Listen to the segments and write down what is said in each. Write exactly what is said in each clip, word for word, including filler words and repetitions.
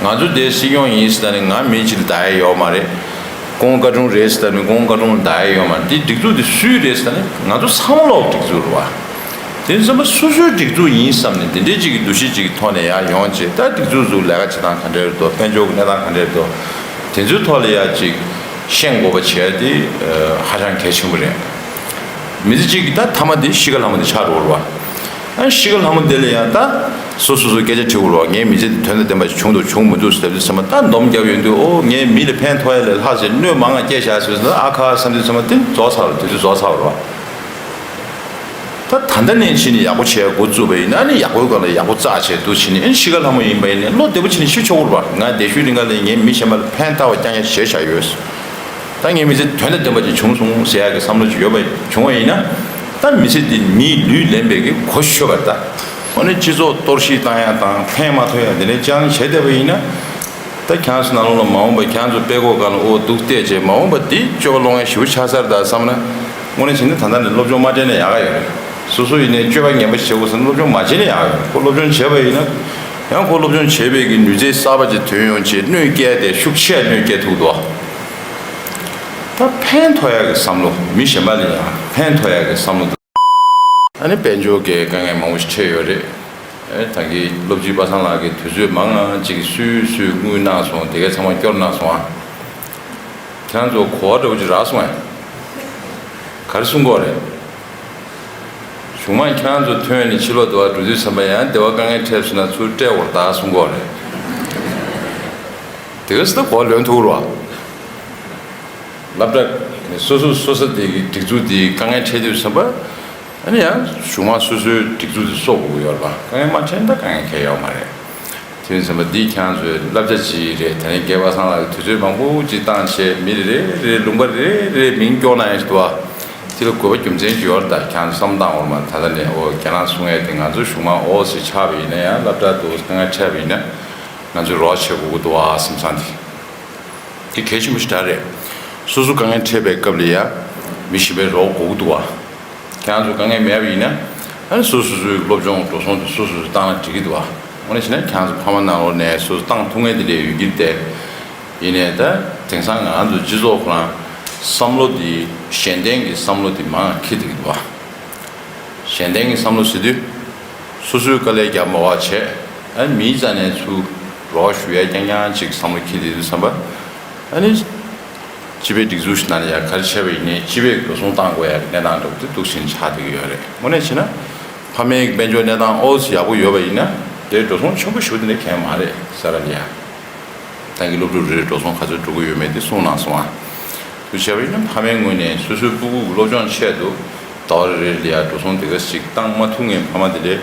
ང་ཚོ་དེ་སྲིད་སྐྱོང་ཡིན་ཟེར་ནས་ང་མི་གཅིག་ལ་བདག་ཡས་ཡོད་མ་རེད། ཁོང་བཀའ་དྲུང་རེད་ཟེར་ནས་ཁོང་བཀའ་དྲུང་ལ་བདག་ཡས་ཡོད་མ་རེད། དེ་སྒྲིག་འཛུགས་དེ་སུའི་རེད་ཟེར་ནས་ང་ཚོ་ཚང་མ་ལོག་སྒྲིག་འཛུགས་རེད་བ། དེ་ཚོ་མ་སོ་སོའི་སྒྲིག་འཛུགས་ཡིན་བསམ་ནས་དེ་འདྲའི་ཅིག་གི་འདུ་ཤེས་ཅིག་གི་ཐོག་ནས་ཡར་ཡོང་བྱས། ད་སྒྲིག་འཛུགས་ཚོ་ལས་ཀ་བྱེད་སྟངས་ག་འདྲ་རེད་འདུག་དཔལ་འབྱོར་གྱི་གནས་སྟངས་ག་འདྲ་རེད་འདུག་དེ་ཚོའི་ཐོག་ལ་ཡར་ཅིག་ཤེས་དགོས་པ་བྱས་དེ་ཧ་ཅང་གལ་ཆེན་པོ་རེད། མི་ཚེ་གཅིག་གི་ད་མཐའ་མ་དེ་གཤིས་ཀ་ལྷ་མོ་དེ་ཆགས་འགྲོ་བ་རེད་བ། ཨ་གཤིས་ཀ་ལྷ་མོ་དེ་ལ་ཡང་ད་སོ་སོ་སོ་སྐད་ཆ་དྲི་དགོས་རེད་བ། ངའི་མི་ཚེ་འདི་དོན་དང་ལྡན་པ་ཞིག་བྱུང་འདུག་བྱུང་མི་འདུག་ཟེར་དུས་ཙམ་པ། ད་སྡོམ་རྒྱབ་ཡོང་དུས། ཨོ་ངས་མི་ལ་ཕན་ཐོགས་ཡ་ལས་ལྷག་ཅིག་གནོད་མང་ང་སྐྱེལ་བཞག་ཟེར་དུས། ཨ་ཁ་བསམ་དུས་ཙམ་པ་དེ་རྫོགས་ཚར་བ་རེད། དུས་ཚོད་རྫོགས་ཚར་བ་རེད་བ། ད་ད་ལྟ་ནས་ཕྱིན་ནས་ཡག་པོ་བྱས་འགོ་བཙུགས་པ་ཡིན་ན་ནི་ཡག་པོའི་སྒང་ལ་ཡག་པོ་རྩ་ཆེ་འདུག་ཕྱིན་ནས། ཨ་ནི་གཤིས་ཀ་ལྷ་མོ་ཡིན་པ་ཡིན་ནའི་བློ་བདེ་པོ་ཕྱིན་ནས་ཤི་ཆོག་གི་རེད་བ། ང་བདེ་ཤོས་རིང་ག་ལ་ངའི་མི་གཞན་པ་ལ་ཕན་ཐོགས་པ་རྐྱང་རྐྱང་བྱས་བཞག་ཡོད། ད་ངའི་མི་ཚེ་དོན་དང་ལྡན་པ་ཅིག་བྱུང་སོང་ཟེར་ཡག་གི་བསམ་བློ་ཅིག་ཡོད་པ་བྱུང་བ་ཡིན་ན། ད་མི་ཚེ་འདི་མིའི་ལུས་ལེན་པའི་གི་གོ་ཆོད་པ་རེད་ད། འོ་ན་སྤྱི་ཚོགས་གཏོར་བཤིག་བཏང་ཡག་དང་ཕན་མ་ཐོགས་ཡག་འདི་འདྲའི་རྐྱང་བྱས་བསྡད་པ་ཡིན་ན། ད་ཁྱེད་ཚོ་ནང་ལོགས་ལ་མ་འོངས་པ་ཁྱེད་ཚོ་དཔྲལ་ཀོ་སྒང་ལ་ཨོ་སྡུག་བལྟས་བྱས། མ་འོངས་པ་འདི་སྤྱོད་པ་ལོག་མཁན་ཞེ་པོ་ཆགས་ས་རེད་ད་བསམ་ན། དངོས་གནས་བྱས་ན་ད་ལྟ་ནས་སློབ་སྦྱོང་མ་སྤྲད་ན་ཡག་ག་ཡོད་རེད། སོ་སོ་ཡིན་ནའི་སྤྱོད་པ་ངན་པ་ཞིག་བྱེད་དགོས་ཟེར་ན་སློབ་སྦྱོང་མ་བྱས་ན་ཡག་ག་ཡོད་རེད། ཁོ་སློབ་སྦྱོང་བྱས་པ་ཡིན་ན། ཡང་ཁོ་སློབ་སྦྱོང་བྱས་པའི་གི་ནུས་རྩལ་གསར་པ་ཅིག་ཐོན་ཡོང་བྱས། གནོད་སྐྱེལ་དེ་ཤུགས་ཆེ་གནོད་སྐྱེལ་ཐུབ་འདུག་ད་ཕན་ཐོགས་ཡག་གི་བསམ་བློ། མི་གཞན་པ་ལ་ཡང་ཕན་ཐོགས་ཡག་གི་བསམ་བློ། ཨ་ནི་དཔལ་འབྱོར་གྱི་དཀའ་ངལ་མང་པོ་ཞིག་འཕྲད་ཡོད་རེད། ཨེ་ད་གིན་སློབ་སྤྱི་པ་སངས་ལགས་ཀྱིས་དུས་ཚོད་མང་ང་ཅིག་སུས་སུས་དངུལ་གནང་སོང་། དེ་གའི་ཚང་མ་སྐྱོར་གནང་སོང་ཨ། ཁྱེད་རང་ཚོ་གོ་བ་འདྲ་བོ་ཅིག་རག་སོང་ཨ། ག་རེ་གསུང་གི་ཡོད་རེད། གཞུག་མ་ཁྱེད་རང་ཚོ་ཐོན་ནས་ཕྱི་ལོགས་དུ་བ་འགྲོ་དུས་ཙམ་པ་ཡང་སྡེ་བ་དཀའ་ངལ་འཕྲད་སོང་ན་ཚུར་སྤྲད་དགོས་རེད་ད་གསུང་གི་ཡོད་རེད། དེ་ག་སི་ད་གོ་བ་ལོན་ཐུབ་རོགས། སློབ་གྲྭ་སོ་སོ་སོ་ས་དེ་གི་སྒྲིག་འཛུགས་དེ་དཀའ་ངལ་འཕྲད་དུས་ཙམ་པ། ཨ་ནི་ཡང་གཞུག་མ་སོ་སོའི་སྒྲིག་འཛུགས་དེ་གསོ་དགོས་ཀྱི་ཡོད་རེད་པ། དཀའ་ངལ་མ་འཕྲད་ན་ད་དཀའ་ངལ་གང་ཡང་ཡོད་མ་རེད། དེ་ཡིན་ཙམ་པ་འདི་ཁྱེད་རང་ཚོའི་བསླབ་བྱ་ཅིག་རེད། དེ་རིང་སྐལ་བ་བཟང་ལགས་ཀྱིས་དུས་ཚོད་མང་པོ་ཅིག་བཏང་བྱས་མི་རེ་རེ་ལུང་པ་རེ་རེ་མིང་སྐྱོར་གནང་ཡག་ཞིག་འདུག་བ། དེ་ལ་དགོས་པ་རྒྱུ་མཚན་ཅིག་ཡོད་རེད། ད་ཁྱེད་རང་ཚོ་བསམ་བློ་བཏང་འོང་མ། ད་ལྟ་ནས་ཨོ་ཁྱེད་རང་གསུང་ཡག་དེ་ང་ཚོ་གཞུག་མ་ཨོ་ཟེར་ཆགས་པ་ཡིན་ན་ཡང་། སློབ་གྲྭ་དུ་དཀའ་ངལ་འཕྲད་པ་ཡིན་ན་ང་ཚོས་རོགས་བྱེད་དགོས་ཀྱི་འདུག་བ་བསམ་བསམ་དེ། དེ་གལ་ཆེན་པོ་ཞིག་རེད། སོ་སོ་དཀའ་ངལ་འཕྲད་པའི་སྐབས་ལ་ཡང་མི་གཞན་པའི་རོགས་དགོས་ཀྱི་འདུག་བ། ཁྱེད་རང་ཚོ་དཀའ་ངལ་མེད་པ་ཡིན་ན། ཨ་ནི་སོ་སོ་སོའི་སློབ་སྦྱོང་འགྲོ་སོང་དེ་སོ་སོ་སོས་བཏང་ན་འགྲིག་གི་འདུག་བ། དངོས་གནས་བྱས་ན་ཁྱེད་རང་ཚོ་ཕ་མ་ནང་ལོགས་ནས་སོ་སོས་བཏང་ཐུབ་མཁན་དེ་འདྲ་ཡོད་ཀྱི་རེད་དེ། ཡིན་ནའི་ད་དེང་སང་ང་རང་ཚོ་སྤྱི་ཚོགས་ཁོ་རང་བསམ་བློ་དེ་གཞན་བརྟེན་གྱི་བསམ་བློ་དེ་མང་འཁྱེར་བསྡད་ཀྱི་འདུག་བ། གཞན་བརྟེན་གྱི་བསམ་བློ་ཟེར་དུས། སོ་སོའི་དཀའ་ལས་རྒྱག་མ་བ་བྱས། ཨ་ནི་མིའི་རྩ་ནས་ཚུར་རོགས་ཞུ་ཡ་རྐྱང་རྐྱང་ཅིག་བསམ་བློ་འཁྱེར་བསྡད་དུས་ཙམ་པ། ཨ་ནི་སྤྱི་པའི་སྒྲིག་འཛུགས་ཤིག་ནང་ལ་ཡ་ག་རེ་བྱས་པ་ཡིན་ནའི་སྤྱི་པའི་འགྲོ་སོང་བཏང་དགོས་ཡ་གི་གནས་སྟངས་འདྲ་བོ་དེ་འདུག་སེ་ཆགས་བསྡད་ཀྱི་ཡོད་རེད། དངོས་གནས་བྱས་ན་ཕ་མའི་དཔལ་འབྱོར་གནས་སྟངས་ཨོ་ཙི་ཡག་པོ་ཡོད་པ་ཡིན་ན་དེ་འགྲོ་སོང་ཆེན་པོ་ཞེ་པོ་དེ་འདྲ་གང་ཡང་མ་རེད་ས་ར་ལ་ཡ། ད་གིན་སློབ་ཕྲུག་རེ་རེ་འགྲོ་སོང་ག་ཚོད་འགྲོ་གི་ཡོད་མེད་དེ་གསུངས་གནང་སོང་ཨ། དེ་བྱས་པ་ཡིན་ན་ཕ་མའི་ངོས་ནས་སོ་སོའི་སྤུ་གུ་གི་སློབ་སྦྱོང་ཆེད་དུ་ཟླ་བ་རེ་རེ་ལ་ཡ་འགྲོ་སོང་དེ་ག་ཞིག་བཏང་མ་ཐུབ་མཁན་ཕ་མ་དེ་འདྲས།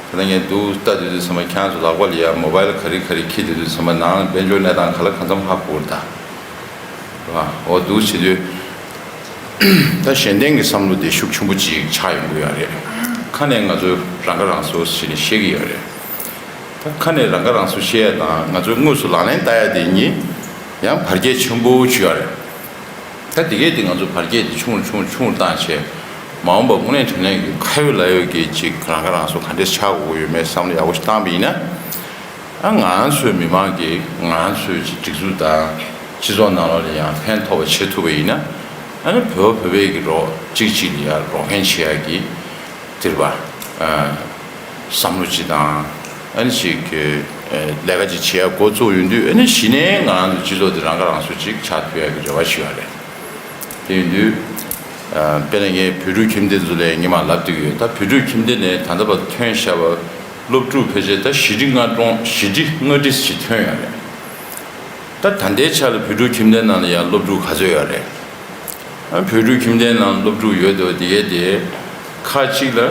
ད་ལྟ་ངས་འདུག་ལྟ་དུས་དུས་ཚང་མ་ཁྱེད་ཚོ་ལག་པ་ལ་ཡ་མོ་བྷལ་ག་རེ་ག་རེ་འཁྱེར་དུས་དུས་ཚང་མ་ནང་དཔལ་འབྱོར་གནས་སྟངས་ག་ལ་གང་འཚམ་ཧ་གོ་གི་རེད་ད། རེད་བ། འོ་འདུག་བྱེད་དུས། ད་གཞན་བརྟེན་གྱི་བསམ་བློ་དེ་ཤུགས་ཆེན་པོ་ཅིག་ཆགས་ཡོང་གི་ཡོད་རེད། ཁ་ནས་ང་ཚོ་རང་ཁ་རང་གསོ་ཟེར་ནས་བཤད་ཀྱི་ཡོད་རེད། ད་ཁ་ནས་རང་ཁ་རང་གསོ་བཤད་ཡ་དང་ང་ཚོའི་དངོས་སུ་ལག་ལེན་བསྟར་ཡ་དེ་གཉིས་ཡང་བར་ཁྱད་ཆེན་པོ་ཅིག་ཡོད་རེད། ད་དེ་གས་དེ་ང་ཚོ་བར་ཁྱད་དེ་ཆུང་རུ་ཆུང་རུ་ཆུང་རུ་བཏང་བྱས། མ་འོངས་པ་དངོས་གནས་དྲང་གནས་ཀྱི་ཁ་ཡོད་ལག་ཡོད་ཀྱི་ཅིག་རང་ཁ་རང་གསོ་ག་འདྲས་ཆགས་དགོས་ཀྱི་ཡོད་མེད་བསམ་བློ་ཡག་པོ་ཞིག་བཏང་པ་ཡིན་ན། ཨ་ང་ཚོའི་མི་མང་གིས་ང་ཚོའི་ཅིག་སྒྲིག་འཛུགས་དང་སྤྱི་ཚོགས་ནང་ལོགས་ལ་ཡང་ཕན་ཐོགས་པ་བྱེད་ཐུབ་པ་ཡིན་ན། ཨ་ནི་བོད་བོད་པའི་གི་རོགས་གཅིག་གཅིག་ལ་ཡང་རོགས་མཁན་བྱེད་ཡ་གི་དེ་རེད་པ། ཨ་བསམ་བློ་ཅིག་དང་། ཨ་ནི་ཅིག་གི་ཨ་ལས་ཀ་ཅིག་བྱེད་ཡ་འགོ་བཙུགས་ཡོང་དུས། ཨ་ནི་གཞི་ནས་ང་རང་ཚོ་སྤྱི་ཚོགས་འདི་རང་ཁ་རང་གསོ་ཅིག་ཆགས་ཐུབ་ཡ་གི་རེ་བ་ཞུ་ཡ་རེད། དེ་ཡིན་དུས། ཨ་དཔེར་ན་ངས་བོད་ཕྲུག་ཁྱིམ་སྡེ་ཚོ་ལ་སྔོན་མ་ལབ་བསྡད་ཀྱི་ཡོད། ད་བོད་ཕྲུག་ཁྱིམ་སྡེ་ནས་ད་ལྟ་བར་ཐོན་བཞག་པ་སློབ་ཕྲུག་ཕལ་ཆེར་ད་བཞི་ཁྲི་ལྔ་སྟོང་། བཞི་ཁྲི་ལྔ་ཁྲི་ཞིག་ཐོན་ཡོད་རེད། ད་ད་ལྟའི་ཆ་ལ་བོད་ཕྲུག་ཁྱིམ་སྡེ་ནང་ལ་ཡང་སློབ་ཕྲུག་ག་ཚོད་ཡོད་རེད། ཨ་བོད་ཕྲུག་ཁྱིམ་སྡེའི་ནང་སློབ་ཕྲུག་ཡོད་དོ། དེ་གས་དེ་ཁ་གཅིག་ལ་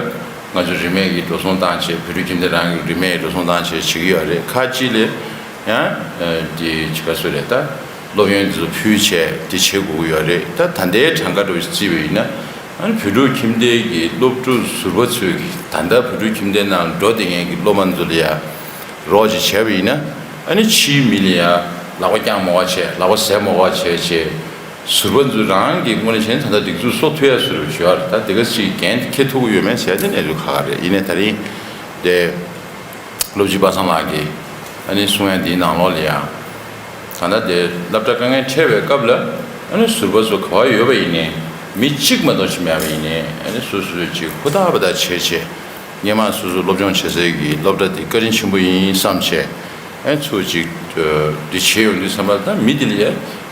ང་ཚོ་རིན་མེད་ཀྱི་འགྲོ་སོང་བཏང་བྱས། བོད་ཕྲུག་ཁྱིམ་སྡེ་རང་གི་རིན་མེད་འགྲོ་སོང་བཏང་བྱས་བྱེད་ཀྱི་ཡོད་རེད། ཁ་གཅིག་ལ་ཡང་ཨ་དེ་ཅི་ག་ཚོད་རེད། ད་སློབ་ཡོན་དེ་ཚོ་ཕུལ་བྱས་དེ་བྱེད་དགོས་ཀྱི་ཡོད་རེད། ད་ད་ལྟའི་གྲངས་ཀ་འདྲ་བོ་ཞིག་བརྩིས་པ་ཡིན་ན། ཨ་ནི་བོད་ཕྲུག་ཁྱིམ་སྡེ་གི་སློབ་ཕྲུག་ཟུར་པ་ཚོས་ཀྱི་ད་ལྟ་བོད་ཕྲུག་ཁྱིམ་སྡེའི་ནང་འགྲོ་བསྡད་མཁན་གྱི་སློབ་མ་ཚོ་ལ་ཡ་རོགས་ཅིག་བྱས་པ་ཡིན་ན། ཨ་ནི་ཕྱིའི་མི་ལ་ཡ་ལག་པ་བརྐྱངས་མ་དགོས་པ་བྱས། ལག་པ་ཟས་མ་དགོས་པ་བྱས་བྱས། ཟུར་པ་ཚོ་རང་གི་དངོས་གནས་བྱས་ན་ད་ལྟ་སྒྲིག་འཛུགས་གསོ་ཐུབ་ཡ་ཟུར་པ་བྱས་པ་རེད། ད་དེ་ག་ཅིག་འགན་འཁྱེར་ཐུབ་ཀྱི་ཡོད་མེད་ཟེར་ཡ་དེ་གནས་ཚུལ་ཁག་ཁག་རེད། ཡིན་ནའི་ད་རིང་དེ་སློབ་སྤྱི་པ་སངས་ལགས་ཀྱིས་ ཨ་ནི་གསུང་ཡ་འདིའི་ནང་ལོགས་ལ་ཡང་། གང་ལྟར་དེ་སློབ་གྲྭ་དཀའ་ངལ་འཕྲད་པའི་སྐབས་ལ། ཨ་ནི་ཟུར་པ་ཚོ་ག་བ་ཡོད་པ་ཡིན་ནའི། མི་གཅིག་མ་གཏོགས་ཅིག་མེད་པ་ཡིན་ནའི། ཨ་ནི་སོ་སོས་ཅིག་ཧུར་ཐག་པ་ཐག་བྱས་བྱས། སྔོན་མ་སོ་སོ་སློབ་སྦྱོང་བྱེད་སའི་གི་སློབ་གྲྭ་དེ་བཀའ་དྲིན་ཆེན་པོ་ཡིན་བསམ་བྱས། ཨ་ནི་ཚུར་ཅིག་འདི་བྱས་ཡོང་དུས་ཙམ་པ་ལ། ད་མི་དེ་ལ་ཡ་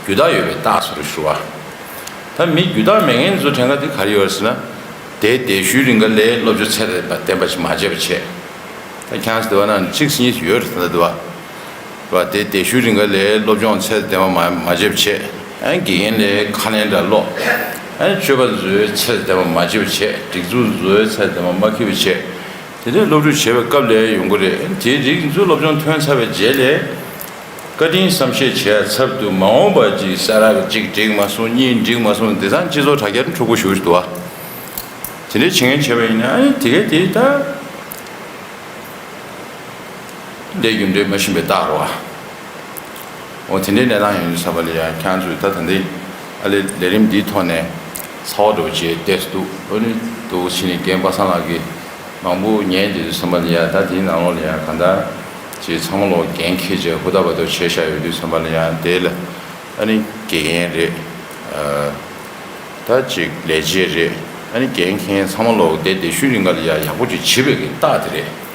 རྒྱུ་དག་ཡོད་པའི་རྟགས་སུ་རུ་ཞུ་བ། ད་མི་རྒྱུ་དག་མེད་མཁན་ཚོ་གྲངས་ཀ་དེ་ག་རེ་ཡོད་རེད་ཟེར་ན། དེ་འདས་ཤུལ་རིང་ག་ལས་སློབ་སྦྱོང་ཚད་ལྡན་པ་ཅིག་མ་བྱས་པ་བྱས། ད་ཁྱེད་རང་ཚོ་འདི་བ་ན་གཅིག་གཉིས་ཡོད་རེད། ད་ལྟ་འདི་བ། བ་དེ་འདས་ཤུལ་རིང་ག་ལས་སློབ་སྦྱོང་ཚད་ལྡན་པ་མ་མ་བྱས་པ་བྱས། ཨ་ནི་དགེ་རྒན་ལས་ཁ་ལན་འདྲ་ཀློག་ཨ་ནི་སྤྱོད་པ་ཚོའི་ཚད་ལྡན་པ་མ་བྱས་པ་བྱས། སྒྲིག་འཛུགས་ཚོའི་ཚད་ལྡན་པ་མ་འཁྱེར་བ་བྱས། དེ་འདྲའི་སློབ་ཕྲུག་བྱས་པའི་སྐབས་ལ་ཡོང་གི་རེད། དེའི་རིགས་ཚོ་སློབ་སྦྱོང་ཐོན་ཚར་བའི་རྗེས་ལ། བཀའ་དྲིན་བསམ་ཤེས་བྱས་ཚབ་ཏུ་མ་འོངས་པ་ཅིག་ས་རག་གཅིག་འགྲིག་མ་སོང་། གཉིས་འགྲིག་མ་སོང་། དེང་སང་སྤྱི་ཚོགས་དྲ་རྒྱར་འཁྲུག་པོ་ཞེ་པོ་ཞིག་འདུག་བ། དེ་འདྲའི་བྱེད་མཁན་བྱས་པ་ཡིན་ན། ཨ་ནི་དེ་གས་དེ་ད་ལས་རྒྱུ་འབྲས་མ་ཤེས་པའི་རྟགས་རེད་བ། འོ་དེ་འདྲའི་གནས་སྟངས་ཡོང་དུས་ཙམ་པ་ལ་ཡ། ཁྱེད་རང་ཚོས་ད་ད་ལྟའི་ཨ་ལས་ལས་རིམ་འདིའི་ཐོག་ནས་ཚ་བ་འདྲ་བོ་ཅིག་བལྟས་སུ་འདུག་ཨ་ནི་འདུག་ཕྱིན་ནས་རྒན་པ་སངས་ལགས་ཀྱིས་མང་པོ་ཉན་བསྡད་དུས་ཙམ་པ་ལ་ཡ། ད་དེའི་ནང་ལོགས་ལ་ཡ་གང་ལྟར་ཅིག་ཚང་མ་ལོག་འགན་འཁྱེར་བྱས་ཧུར་ཐག་པ་ཐག་བྱས་བཞག་ཡོད་དུས་ཙམ་པ་ལ་ཡ། དེ་ལ་ཨ་ནི་དགེ་རྒན་རེད། ཨ་ད་ཅིག་ལས་བྱེད་རེད། ཨ་ནི་འགན་འཁྱེར་མཁན་ཚང་མ་ལོག་དེ་འདས་ཤུལ་རིང་ག་ལ་ཡ་ཡག་པོ་ཅིག་བྱེད་པའི་གི་རྟགས་དེ་རེད།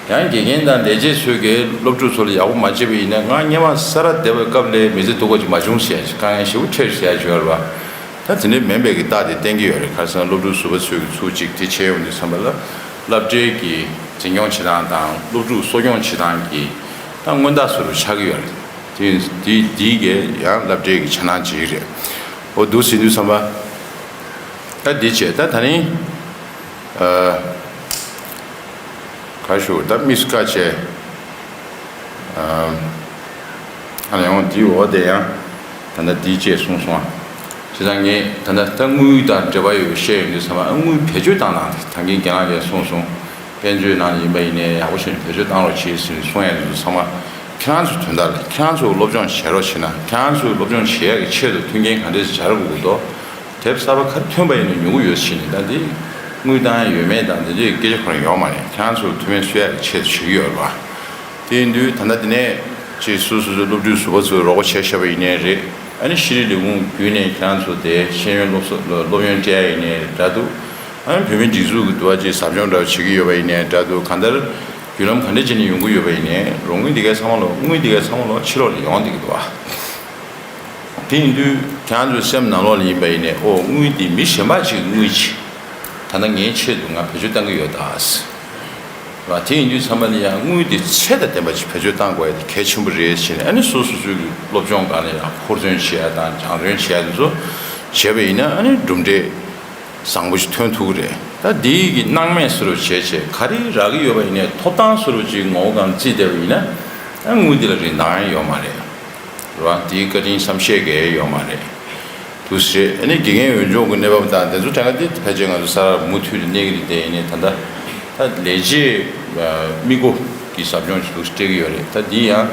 ཡང་དགེ་རྒན་དང་ལས་བྱེད་ཚོས་ཀྱིས་སློབ་ཕྲུག་ཚོ་ལ་ཡག་པོ་མ་བྱས་པ་ཡིན་ན། ང་སྔོན་མ་ས་རག་བསྡད་པའི་སྐབས་ལ་མི་ཚེ་སྡུག་པ་ཅིག་མ་བྱུང་ཟེར་ཡ་ཅིག་དཀའ་ངལ་ཞེ་པོ་འཕྲད་ཟེར་ཡ་ཅིག་ཡོད་རེད་བ། ད་དེ་འདྲའི་མིན་པའི་གི་རྟགས་དེ་བསྟན་གྱི་ཡོད་རེད། ག་རེ་ཟེར་ན་སློབ་ཕྲུག་ཟུར་པ་ཚོས་ཀྱིས་ཚུར་ཅིག་དེ་བྱས་ཡོང་དུས་ཙམ་པ་ལ། སློབ་གྲྭའི་གི་འཛིན་སྐྱོང་བྱེད་སྟངས་དང་སློབ་ཕྲུག་གསོ་སྐྱོང་བྱེད་སྟངས་ཀྱི་ད་མངོན་རྟགས་སུ་རུ་ཆགས་ཀྱི་ཡོད་རེད། དེ་དེ་དེའི་གི་ཡང་སློབ་གྲྭའི་གི་འཆར་སྣང་ཅིག་རེད། འོ་འདུག་ཟེར་དུས་ཙམ་པ། ད་འདི་བྱས། ད་ད་ནི་ཨ་ག་ཞུ། ད་དམིགས་སུ་བཀར་བྱས། ཨ་ཨ་ནི་ཡང་འདིའི་འོག་དེ་ཡང་ད་ལྟ་འདི་བཅས་གསུངས་སོང་ཨ། བྱས་ཙང་ངས་ད་ལྟ་ད་དངུལ་དང་འབྲེལ་བ་ཡོད་བཤད་ཡོང་དུས་ཙམ་པ། ཨ་དངུལ་བེད་སྤྱོད་བཏང་སྟངས་དེ་ད་གིན་རྒན་ལགས་ཀྱིས་གསུངས་སོང་། དཔལ་འབྱོར་ནང་ཡིན་པ་ཡིན་ནའི་ཡག་པོ་བྱས་ནས་བེད་སྤྱོད་བཏང་རོགས་བྱེད་ཟེར་ནས་གསུང་ཡ་དེ་ཚོ་ཚང་མ་ཁྱེད་རང་ཚོའི་དོན་དག་ལ། ཁྱེད་རང་ཚོས་སློབ་སྦྱོང་བྱེད་རོགས་བྱེད་ན། ཁྱེད་རང་ཚོས་སློབ་སྦྱོང་བྱེད་ཡག་གི་ཆེད་དུ་མཐུན་རྐྱེན་ག་འདྲས་སྦྱར་དགོས་ཀྱི་འདུག་དེབ་གསར་པ་ག་རེ་ཐོན་པ་ཡིན་ན་ཉོ་གི་ཡོད་ཟེར་ནས། ད་འདི་དངུལ་བཏང་ཡ་ཡོད་མེད་དང་དེ་འདྲའི་སྐད་ཆ་ཁོ་རང་ཡོད་མ་རེད། ཁྱེད་རང་ཚོར་མཐུན་རྐྱེན་བཟོ་ཡག་གི་ཆེད་དུ་བྱེད་ཀྱི་ཡོད་རེད་བ། དེ་ཡིན་དུས་ད་ལྟ་འདི་ནས་ཅིག་སོ་སོ་སོའི་སློབ་ཕྲུག་ཟུར་པ་ཚོས་རོགས་པ་བྱས་བཞག་པ་ཡིན་ནའི་རེད། ཨ་ནི་ཤེས་རིག་ལས་ཁུངས་བརྒྱུད་ནས་ཁྱེད་རང་ཚོ་དེ་ཤེས་ཡོན་སློབ་གསོ་སློབ་ཡོན་སྤྲད་ཡ་ཡིན་ནའི་འདྲ་འདུག་ཨ་ནི་བོད་མིའི་སྒྲིག་འཛུགས་ཀྱི་འདུ་བ་ཅིག་ཟབ་སྦྱོང་འདྲ་བ་བྱེད་ཀྱི་ཡོད་པ་ཡིན་ནའི་འདྲ་འདུག་གང་ལྟར་བརྒྱུད་ལམ་ག་འདྲ་བྱས་ནས་ཡོང་གི་ཡོད་པ་ཡིན་ནའི། རོགས་དངུལ་འདི་གའི་ཚང་མ་ལོག་དངུལ་འདི་གའི་ཚང་མ་ལོག་ཕྱི་ལོགས་ལ་ཡོང་བསྡད་ཀྱི་འདུག་བ། དེ་ཡིན་དུས་ཁྱེད་རང་ཚོའི་སེམས་ནང་ལོགས་ལ་ཡིན་པ་ཡིན་ནའི། ཨོ་དངུལ་འདི་མི་གཞན་པ་ཅིག་དངུལ་ཅིག་ད་ལྟ་ངའི་ཆེད་དུ་ང་བེད་སྤྱོད་གཏང་གི་ཡོད་ད་ཟེར་བ། དེ་ཡིན་དུས་ཚང་མ་ལ་ཡང་དངུལ་འདི་ཚད་དང་ལྡན་པ་ཅིག་བེད་སྤྱོད་གཏང་དགོས་ཡ་དེ་གལ་ཆེན་པོ་རེད་ཟེར་ནས། ཨ་ནི་སོ་སོ་སོའི་སློབ་སྦྱོང་སྒང་ལ་ཡང་ཧུར་བརྩོན་བྱེད་ཡ་དང་སྦྱང་བརྩོན་བྱེད་ཡ་དེ་ཚོ་བྱས་པ་ཡིན་ན། ཨ་ནི་གྲུབ་འབྲས་བཟང་པོ་ཞིག་ཐོན་ཐུབ་ཀྱི་རེད། ད་འདིའི་གི་སྣང་མེད་བཟོ་འདྲ་བྱས་བྱས། ག་རེ་རག་གི་ཡོད་པ་ཡིན་ནའི་ཐོབ་ཐང་བཟོ་འདྲ་ཅིག་ངོ་བོ་སྒང་བརྩིས་བསྡད་པ་ཡིན་ན། ཨ་དངུལ་འདི་ལ་རིན་ཐང་ཡང་ཡོད་མ་རེད། རེད་བ། དེའི་བཀའ་དྲིན་བསམ་ཤེས་ཀྱི་ཡོད་མ་རེད། འདུག་སེ་རེད། ཨ་ནི་དགེ་རྒན་འོས་སྦྱོང་གི་གནས་བབ་དང་དེ་ཚོ་གྲངས་ཀ་དེ་ཕལ་ཆེར་ང་ཚོ་ས་རག་མུ་མཐུད་དུ་གནས་ཀྱི་རེད། དེ་ཡིན་ནའི་ད་ལྟ་ད་ལས་བྱེད་ཨ་མི་བགོ་གི་ཟབ་སྦྱོང་ཞིག་འདུག་སེ་སྤྲད་ཀྱི་ཡོད་རེད། ད་འདི་ཡང་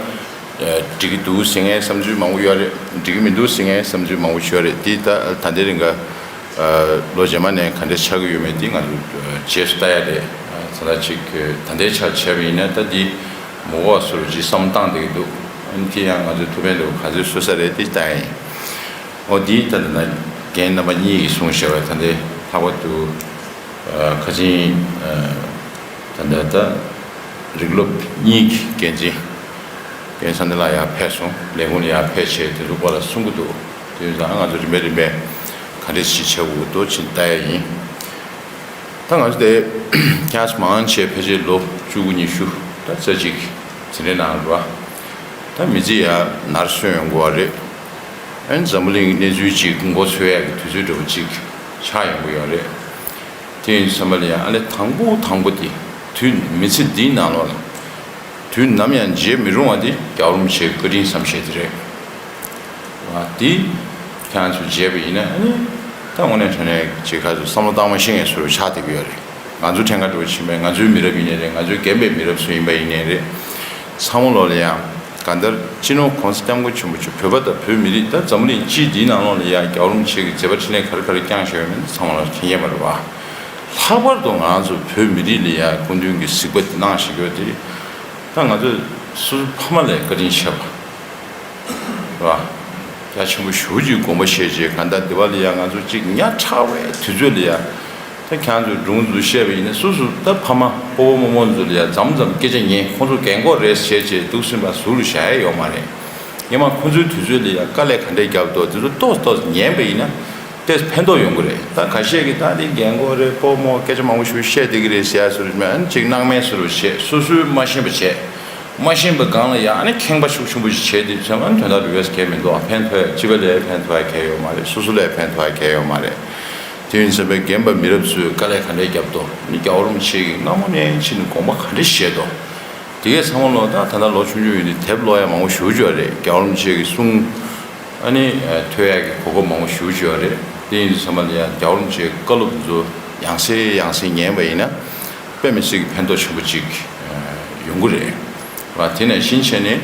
ཨ་འགྲིག་གི་འདུག་ཟེར་མཁན་བསམ་ཚུལ་མང་པོ་ཡོད་རེད། འགྲིག་གི་མི་འདུག་ཟེར་མཁན་བསམ་ཚུལ་མང་པོ་ཡོད་རེད། འདི་ད་ད་ལྟའི་རིང་ག་ཨ་ལོ་རྗེས་མ་ནས་ག་འདྲ་ཆགས་ཀྱི་ཡོད་མེད་འདི་ང་ཚོ་ཨ་རྗེས་སུ་ལྟ་ཡ་རེད། ཨ་ད་ལྟ་ཅིག་ད་ལྟའི་ཆར་བྱས་པ་ཡིན་ན་ད་འདི་མ་བགོ་བ་བཟོ་འདྲ་ཅིག་བསམ་བློ་བཏང་བསྡད་ཀྱི་འདུག་ཨ་ནི་དེ་ཡང་ང་ཚོའི་ཐུགས་ཕན་ཐོགས་ག་ཚོད་གསོས་ས་རེད། དེ་ལྟ་ཡ་ཡིན། འོ་དེའི་ད་ལྟ་ན་རྒན་རྣམ་པ་གཉིས་ཀྱིས་གསུངས་བཞག་པ། ད་ལྟའི་ལྷག་པར་དུ་ཨ་ཁ་ཆེན་ཨ་ད་ལྟ་ད་རིག་སློབ་གཉིས་ཀྱི་འགན་འཛིན་རྒན་བསམ་གཏན་ལགས་ཡར་ཕེབས་སོང་། ལས་ཁུངས་ལ་ཡར་ཕེབས་བྱས་དེ་ཚོའི་སྐོར་ལ་གསུང་གི་འདུག་དེ་ཡིན་ཙང་ང་ཚོ་རིམ་པས་རིམ་པས་ག་འདྲ་ཞིག་བྱེད་དགོས་འདུག་ཅིག་ལྟ་ཡ་ཡིན། ད་ང་ཚོ་དེ་ཁྱེད་ཚོ་མང་ཆེ་ཕལ་ཆེར་ལོ་བཅུ་དགུ་ཉི་ཤུ་ད་རྩ་གཅིག་དེ་འདྲའི་ནང་རེད་བ། ད་མི་ཚེ་ཡར་ནར་སོན་ཡོང་དགོས་པ་རེད། ཨ་ནི་འཛམ་བུ་གླིང་གནས་ཚུལ་ཅིག་མགོ་འཚོས་ཡག་གི་དུས་ཚོད་འདྲ་བོ་ཅིག་ཆགས་ཡོང་གི་ཡོད་རེད། དེ་ཡིན་དུས་ཙམ་པ་ལ་ཡང་ཨ་ནི་དང་པོ་དང་པོ་དེ་དུས་མི་ཚེ་འདིའི་ནང་ལོགས་ལ་དུས་ནམ་ཡང་བརྗེད་མི་རུང་བ་དེ་རྒྱལ་བ་རིན་པོ་ཆེའི་བཀའ་དྲིན་བསམ་ཤེས་དེ་རེད། ཨ་དེ་ཁྱེད་རང་ཚོས་བརྗེད་པ་ཡིན་ན། ཨ་ནི་ད་དངོས་གནས་དྲང་གནས་ཅིག་ཁ་ཚོ་བསམ་བློ་བཏང་མ་ཤེས་མཁན་བཟོ་འདྲ་ཆགས་བསྡད་ཀྱི་ཡོད་རེད། ང་ཚོ་ཕྲན་ཁ་འགྲོ་བཞིན་པའི་ང་ཚོའི་མི་རབས་ཡིན་ནའི་རེད། ང་ཚོའི་རྒན་པའི་མི་རབས་ཚོ་ཡིན་པ་ཡིན་ནའི་རེད། ཚང་མ་ལོག་ལ་ཡང་གང་ལྟར་སྤྱི་ནོར་༸གོང་ས་༸སྐྱབས་མགོན་ཆེན་པོ་མཆོག་བོད་པ་དང་བོད་མི་རིགས། ད་འཛམ་བུ་གླིང་སྤྱི་འདིའི་ནང་ལོགས་ལ་ཡང་རྒྱལ་བ་རིན་པོ་ཆེ་གིས་མཛད་པ་འཕྲིན་ལས་ག་རེ་ག་རེ་བསྐྱངས་བཞག་ཡོད་མེད་ཚང་མ་ལ་མཁྱེན་མཁྱེན་པ་རེད་བ། ལྷག་པར་དུ་ང་ཚོ་བོད་མི་རིགས་ལ་ཡང་སྐུ་མདུན་གྱི་གཟིགས་པ་འདི་གནང་བཞག་ཡོད་དེ། ད་ང་ཚོས་ སོ་སོའི་ཕ་མ་ལ་བཀའ་དྲིན་ཆེ་བ་རེད་བ། རྒྱ་ཆེན་པོ་ཞེ་པོ་ཅིག་དགོངས་པ་བཞེས་བྱས། གང་ལྟར་འདི་བ་ལ་ཡང་ང་ཚོ་གཅིག་ཉག་ཕྲ་བའི་དུས་ཚོད་ལ་ཡང་། ད་ཁྱེད་ཚོས་སྒྲུང་ཚོ་བཤད་པ་ཡིན་ན། སོ་སོ་ད་ཕ་མ་སྤོ་བོ་རྨོ་མོ་ཚོ་ལ་ཡང་མཚམས་མཚམས་སྐད་ཆ་ཉན། ཁོང་ཚོ་རྒན་གོག་རེད་བྱས་བྱས་འདུག་སེ་ཕར་ཟུར་ལ་བཞག་ཡ་ཡོད་མ་རེད། སྔོན་མ་ཁོང་ཚོའི་དུས་ཚོད་ལ་ཡང་དཀའ་ལས་ག་འདྲས་བརྒྱབ་འདུག་དེ་ཚོ་ཏོག་ཙམ་ཉན་པ་ཡིན་ན་ཏོག་ཙམ་ཕན་ཐོགས་ཡོང་གི་རེད། ད་ཁ་ཤས་ཀྱིས་ད་འདི་རྒན་གོག་རེད། སྤོ་རྨོ་སྐད་ཆ་མང་པོ་ཞིག་བཤད་བསྡད་ཀྱི་རེད་ཟེར་ཡ་བཟོ་འདྲ་ཅིག་མེད། ཨ་ནི་ཅིག་སྣང་མེད་བཟོ་འདྲ་བྱས། སོ་སོས་མ་ཤེས་པ་བྱས། མ་ཤེས་པའི་སྒང་ལ་ཡང་ཨ་ནི་ཁེངས་པ་ཤུགས་ཆེན་པོ་ཞིག་བྱས་དུས་ཙམ། ཨ་ནི་དོན་དག་ལ་ཡོད་ས་གང་ཡང་མི་འདུག་ཨ། ཕན་ཐོགས་ཡ་སྤྱི་པ་ལ་ཕན་ཐོགས་ཡ་གང་ཡང་ཡོད་མ་རེད། སོ་སོ་ལ་ཕན་ཐོགས་ཡ་གང་ཡང་ཡོད་མ་རེད། དེ་ཡིན་ཙང་རྒན་པ་མི་རབས་ཚོས་དཀའ་ལས་ག་འདྲས་བརྒྱབ་འདུག་ཨ་ནི་རྒྱལ་བ་རིན་པོ་ཆེ་གིས་སྔ་མོ་ནས་ཕྱིན་ནས་དགོངས་པ་ག་འདྲས་བཞེས་འདུག་དེ་གས་ཚང་མ་ལོ། ད་ད་ལྟ་ལོ་ཆུང་ཆུང་ཡིན་དུས་དེབ་ཀློག་ཡ་མང་པོ་ཞེ་པོ་ཅིག་ཡོད་རེད། རྒྱལ་བ་རིན་པོ་ཆེ་གི་གསུང་ཨ་ནི་ཐོས་ཡ་གི་གོ་སྐབས་མང་པོ་ཞེ་པོ་ཅིག་ཡོད་རེད། དེ་ཡིན་དུས་ཚང་མ་ལ་ཡང་རྒྱལ་བ་རིན་པོ་ཆེའི་བཀའ་སློབ་ཚོ་ཡང་སེ་ཡང་སེ་ཉན་པ་ཡིན་ན་དཔེ་མི་སྲིད་ཀྱི་ཕན་ཐོགས་ཆེན་པོ་ཅིག་ཡོང་གི་རེད། དེ་ནང་བཞིན་བྱས་ནས་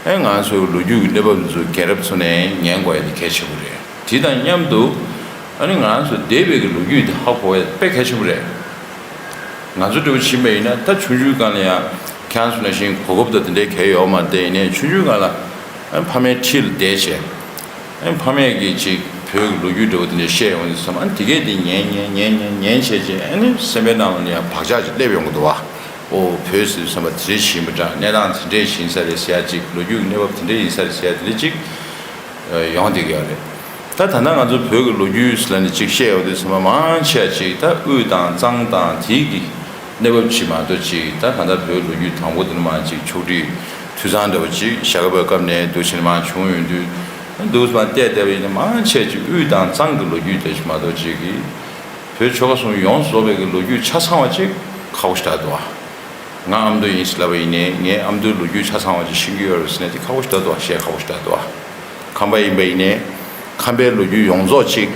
ཨེ་ང་ཚོའི་ལོ་རྒྱུས་ཀྱི་གནས་བབ་ཚོ་རྒན་རབས་ཚོ་ནས་ཉན་དགོས་ཡ་དེ་གལ་ཆེན་པོ་རེད། དེ་དང་མཉམ་དུ་ཨ་ནི་ང་ཚོ་འདས་པའི་གི་ལོ་རྒྱུས་དེ་ཧ་གོ་ཡ་དཔེ་གལ་ཆེན་པོ་རེད། ང་ཚོ་འདྲ་བོ་ཕྱིན་པ་ཡིན་ན་ད་ཆུང་ཆུང་སྒང་ལ་ཡང་ཁྱེད་རང་ཚོ་ནང་བཞིན་གོ་སྐབས་དང་དེ་འདྲའི་གང་ཡང་ཡོད་མ་རེད། དེ་ཡིན་ནའི་ཆུང་ཆུང་སྒང་ལ་ཨ་ཕ་མའི་འཁྲིས་ལ་བསྡད་བྱས། ཨ་ཕ་མས་ཀྱིས་ཅིག་བོད་ཀྱི་ལོ་རྒྱུས་འདྲ་བོ་དེ་འདྲ་བཤད་ཡོང་དུས་ཙམ། ཨ་ནི་དེ་གས་དེ་ཉན་ཉན་ཉན་ཉན་ཉན་བྱས་བྱས། ཨ་ནི་སེམས་པའི་ནང་ལ་ཡང་བག་ཆགས་ཅིག་སླེབས་ཡོང་གི་འདུག་བ། ཨོ་བོད་ཟེར་དུས་ཙམ་པ་དེ་འདྲས་ཞིག་ཡིན་པ་འདྲ། གནས་སྟངས་དེ་འདྲས་ཞིག་ཡིན་ས་རེད་ཟེར་ཡ་ཅིག་ལོ་རྒྱུས་ཀྱི་གནས་བབ་དེ་འདྲས་ཡིན་ས་རེད་ཟེར་ཡ་དེ་འདྲས་ཅིག་ཡོང་བསྡད་ཀྱི་ཡོད་རེད། ད་ད་ལྟ་ང་ཚོ་བོད་ཀྱི་ལོ་རྒྱུས་ལ་ནི་ཅིག་བཤད་ཡོང་དུས་ཙམ་པ་མང་ཆེ་བ་ཅིག་ད་དབུས་དང་གཙང་དང་དེའི་གི་གནས་བབ་ཅིག་མ་གཏོགས་ཅིག་ད་གང་ལྟར་བོད་ལོ་རྒྱུས་དང་པོ་དེ་ནི་མར་ཅིག་ཕྱོགས་སྒྲིག་འཐུས་ཚང་འདྲ་བོ་ཅིག་ཞྭ་སྒབ་པའི་སྐབས་ནས་འདུག་བྱས་ནས་མར་བྱུང་ཡོང་དུས། འདུག་སེ་མར་བལྟས་བལྟས་པ་ཡིན་ན་མང་ཆེ་བ་ཅིག་དབུས་དང་གཙང་གི་ལོ་རྒྱུས་དེ་ཅིག་མ་གཏོགས་ཅིག་གི་བོད་ཆོལ་ཁ་གསུམ་ཡོངས་སུ་རྫོགས་པའི་གི་ལོ་རྒྱུས་ཆ་ཚང་བ་ཅིག་ཁག་པོ་ཞེ་དྲག་འདུག་ཨ། ང་ཨ་མདོ་ཡིན་ཟེར་ལབ་པ་ཡིན་ནའི་ངའི་ཨ་མདོའི་ལོ་རྒྱུས་ཆ་ཚང་བ་ཅིག་ཤེས་ཀྱི་ཡོད་རེད་ཟེར་ན་དེ་ཁག་པོ་ཞེ་དྲག་འདུག་ཨ། བཤད་ཁག་པོ་ཞེ་དྲག་འདུག་ཨ། ཁམས་པ་ཡིན་པ་ཡིན་ནའི་ཁམས་པའི་ལོ་རྒྱུས་ཡོངས་རྫོགས་ཅིག་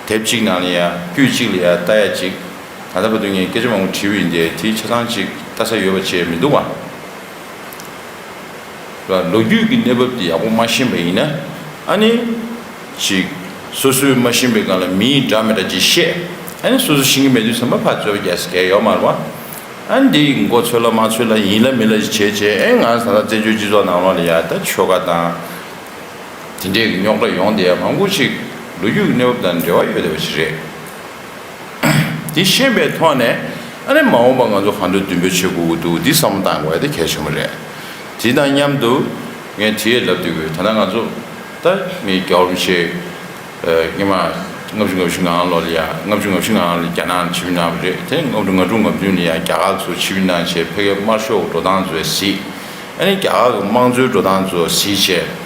དེབ་གཅིག་ནང་ལ་ཡ་དཀྱུས་གཅིག་ལ་ཡ་ལྟ་ཡ་ཅིག་ད་ལྟ་བར་དུ་ངས་སྐད་ཆ་མང་པོ་དྲིས་པ་ཡིན་ཏེ་དེ་ཆ་ཚང་ཅིག་ལྟ་ས་ཡོད་པ་བྱས་མི་འདུག་བ། ལོ་རྒྱུས་ཀྱི་གནས་བབ་དེ་ཡག་པོ་མ་ཤེས་པ་ཡིན་ན། ཨ་ནི། ཅིག་སོ་སོས་མ་ཤེས་པའི་སྒང་ལ་མིས་འདྲ་མི་འདྲ་ཅིག་བཤད། ཨ་ནི་སོ་སོ་ཤེས་ཀྱི་མེད་དུས་ཙམ་པ་ཕར་རྩོད་པ་རྒྱག་ས་གང་ཡང་ཡོད་མ་རེད་བ། ཨ་ནི་འདི་མགོ་ཚོས་ལ་མ་ཚོས་ལ་ཡིན་ལ་མིན་ལ་ཅིག་བྱས་བྱས། ཨེ་ང་ད་ལྟ་བཙན་བྱོལ་སྤྱི་ཚོགས་ནང་ལོགས་ལ་ཡ་ད་ཆོལ་ཁ་དང་། དེ་འདྲས་ཀྱི་རྙོག་དྲ་ཡོང་བསྡད་ཡ་མང་པོ་ཅིག་ལོ་རྒྱུས་ཀྱི་གནས་བབ་དང་འབྲེལ་བ་ཡོད་བསྡད་པ་ཞིག་རེད། དེ་ཤེས་པའི་ཐོག་ནས་ཨ་ནི་མ་འོངས་པ་ང་ཚོ་གང་འདྲ་མདུན་སྤོས་བྱེད་དགོས་ཀྱི་འདུག་འདི་བསམ་བློ་བཏང་དགོས་ཡ་དེ་གལ་ཆེན་པོ་རེད། དེ་དང་མཉམ་དུ་ངས་དེ་ཡས་ལབ་བསྡད་ཀྱི་ཡོད། ད་ལྟ་ང་ཚོ་ད་མི་རྒྱལ་བ་རིན་པོ་ཆེ་སྔོན་མ་ལྔ་བཅུ་ང་བཞི་ང་ལོ་ལ་ཡ། ལྔ་བཅུ་ང་བཞི་ང་ལོ་ལ་རྒྱ་ནག་ལ་ཆིབས་བསྒྱུར་གནང་བ་རེད། དེ་ལྔ་བཅུ་ང་དྲུག་ང་བདུན་ལ་ཡ་རྒྱ་གར་ཚོ་ཆིབས་བསྒྱུར་གནང་བྱས་ཕ་གིའི་དམར་ཤོག་འགྲོ་སྟངས་ཚོ་གཟིགས། ཨ་ནི་རྒྱ་གར་གྱི་དམངས་གཙོའི་འགྲོ་སྟངས་ཚོ་གཟིགས་བྱས།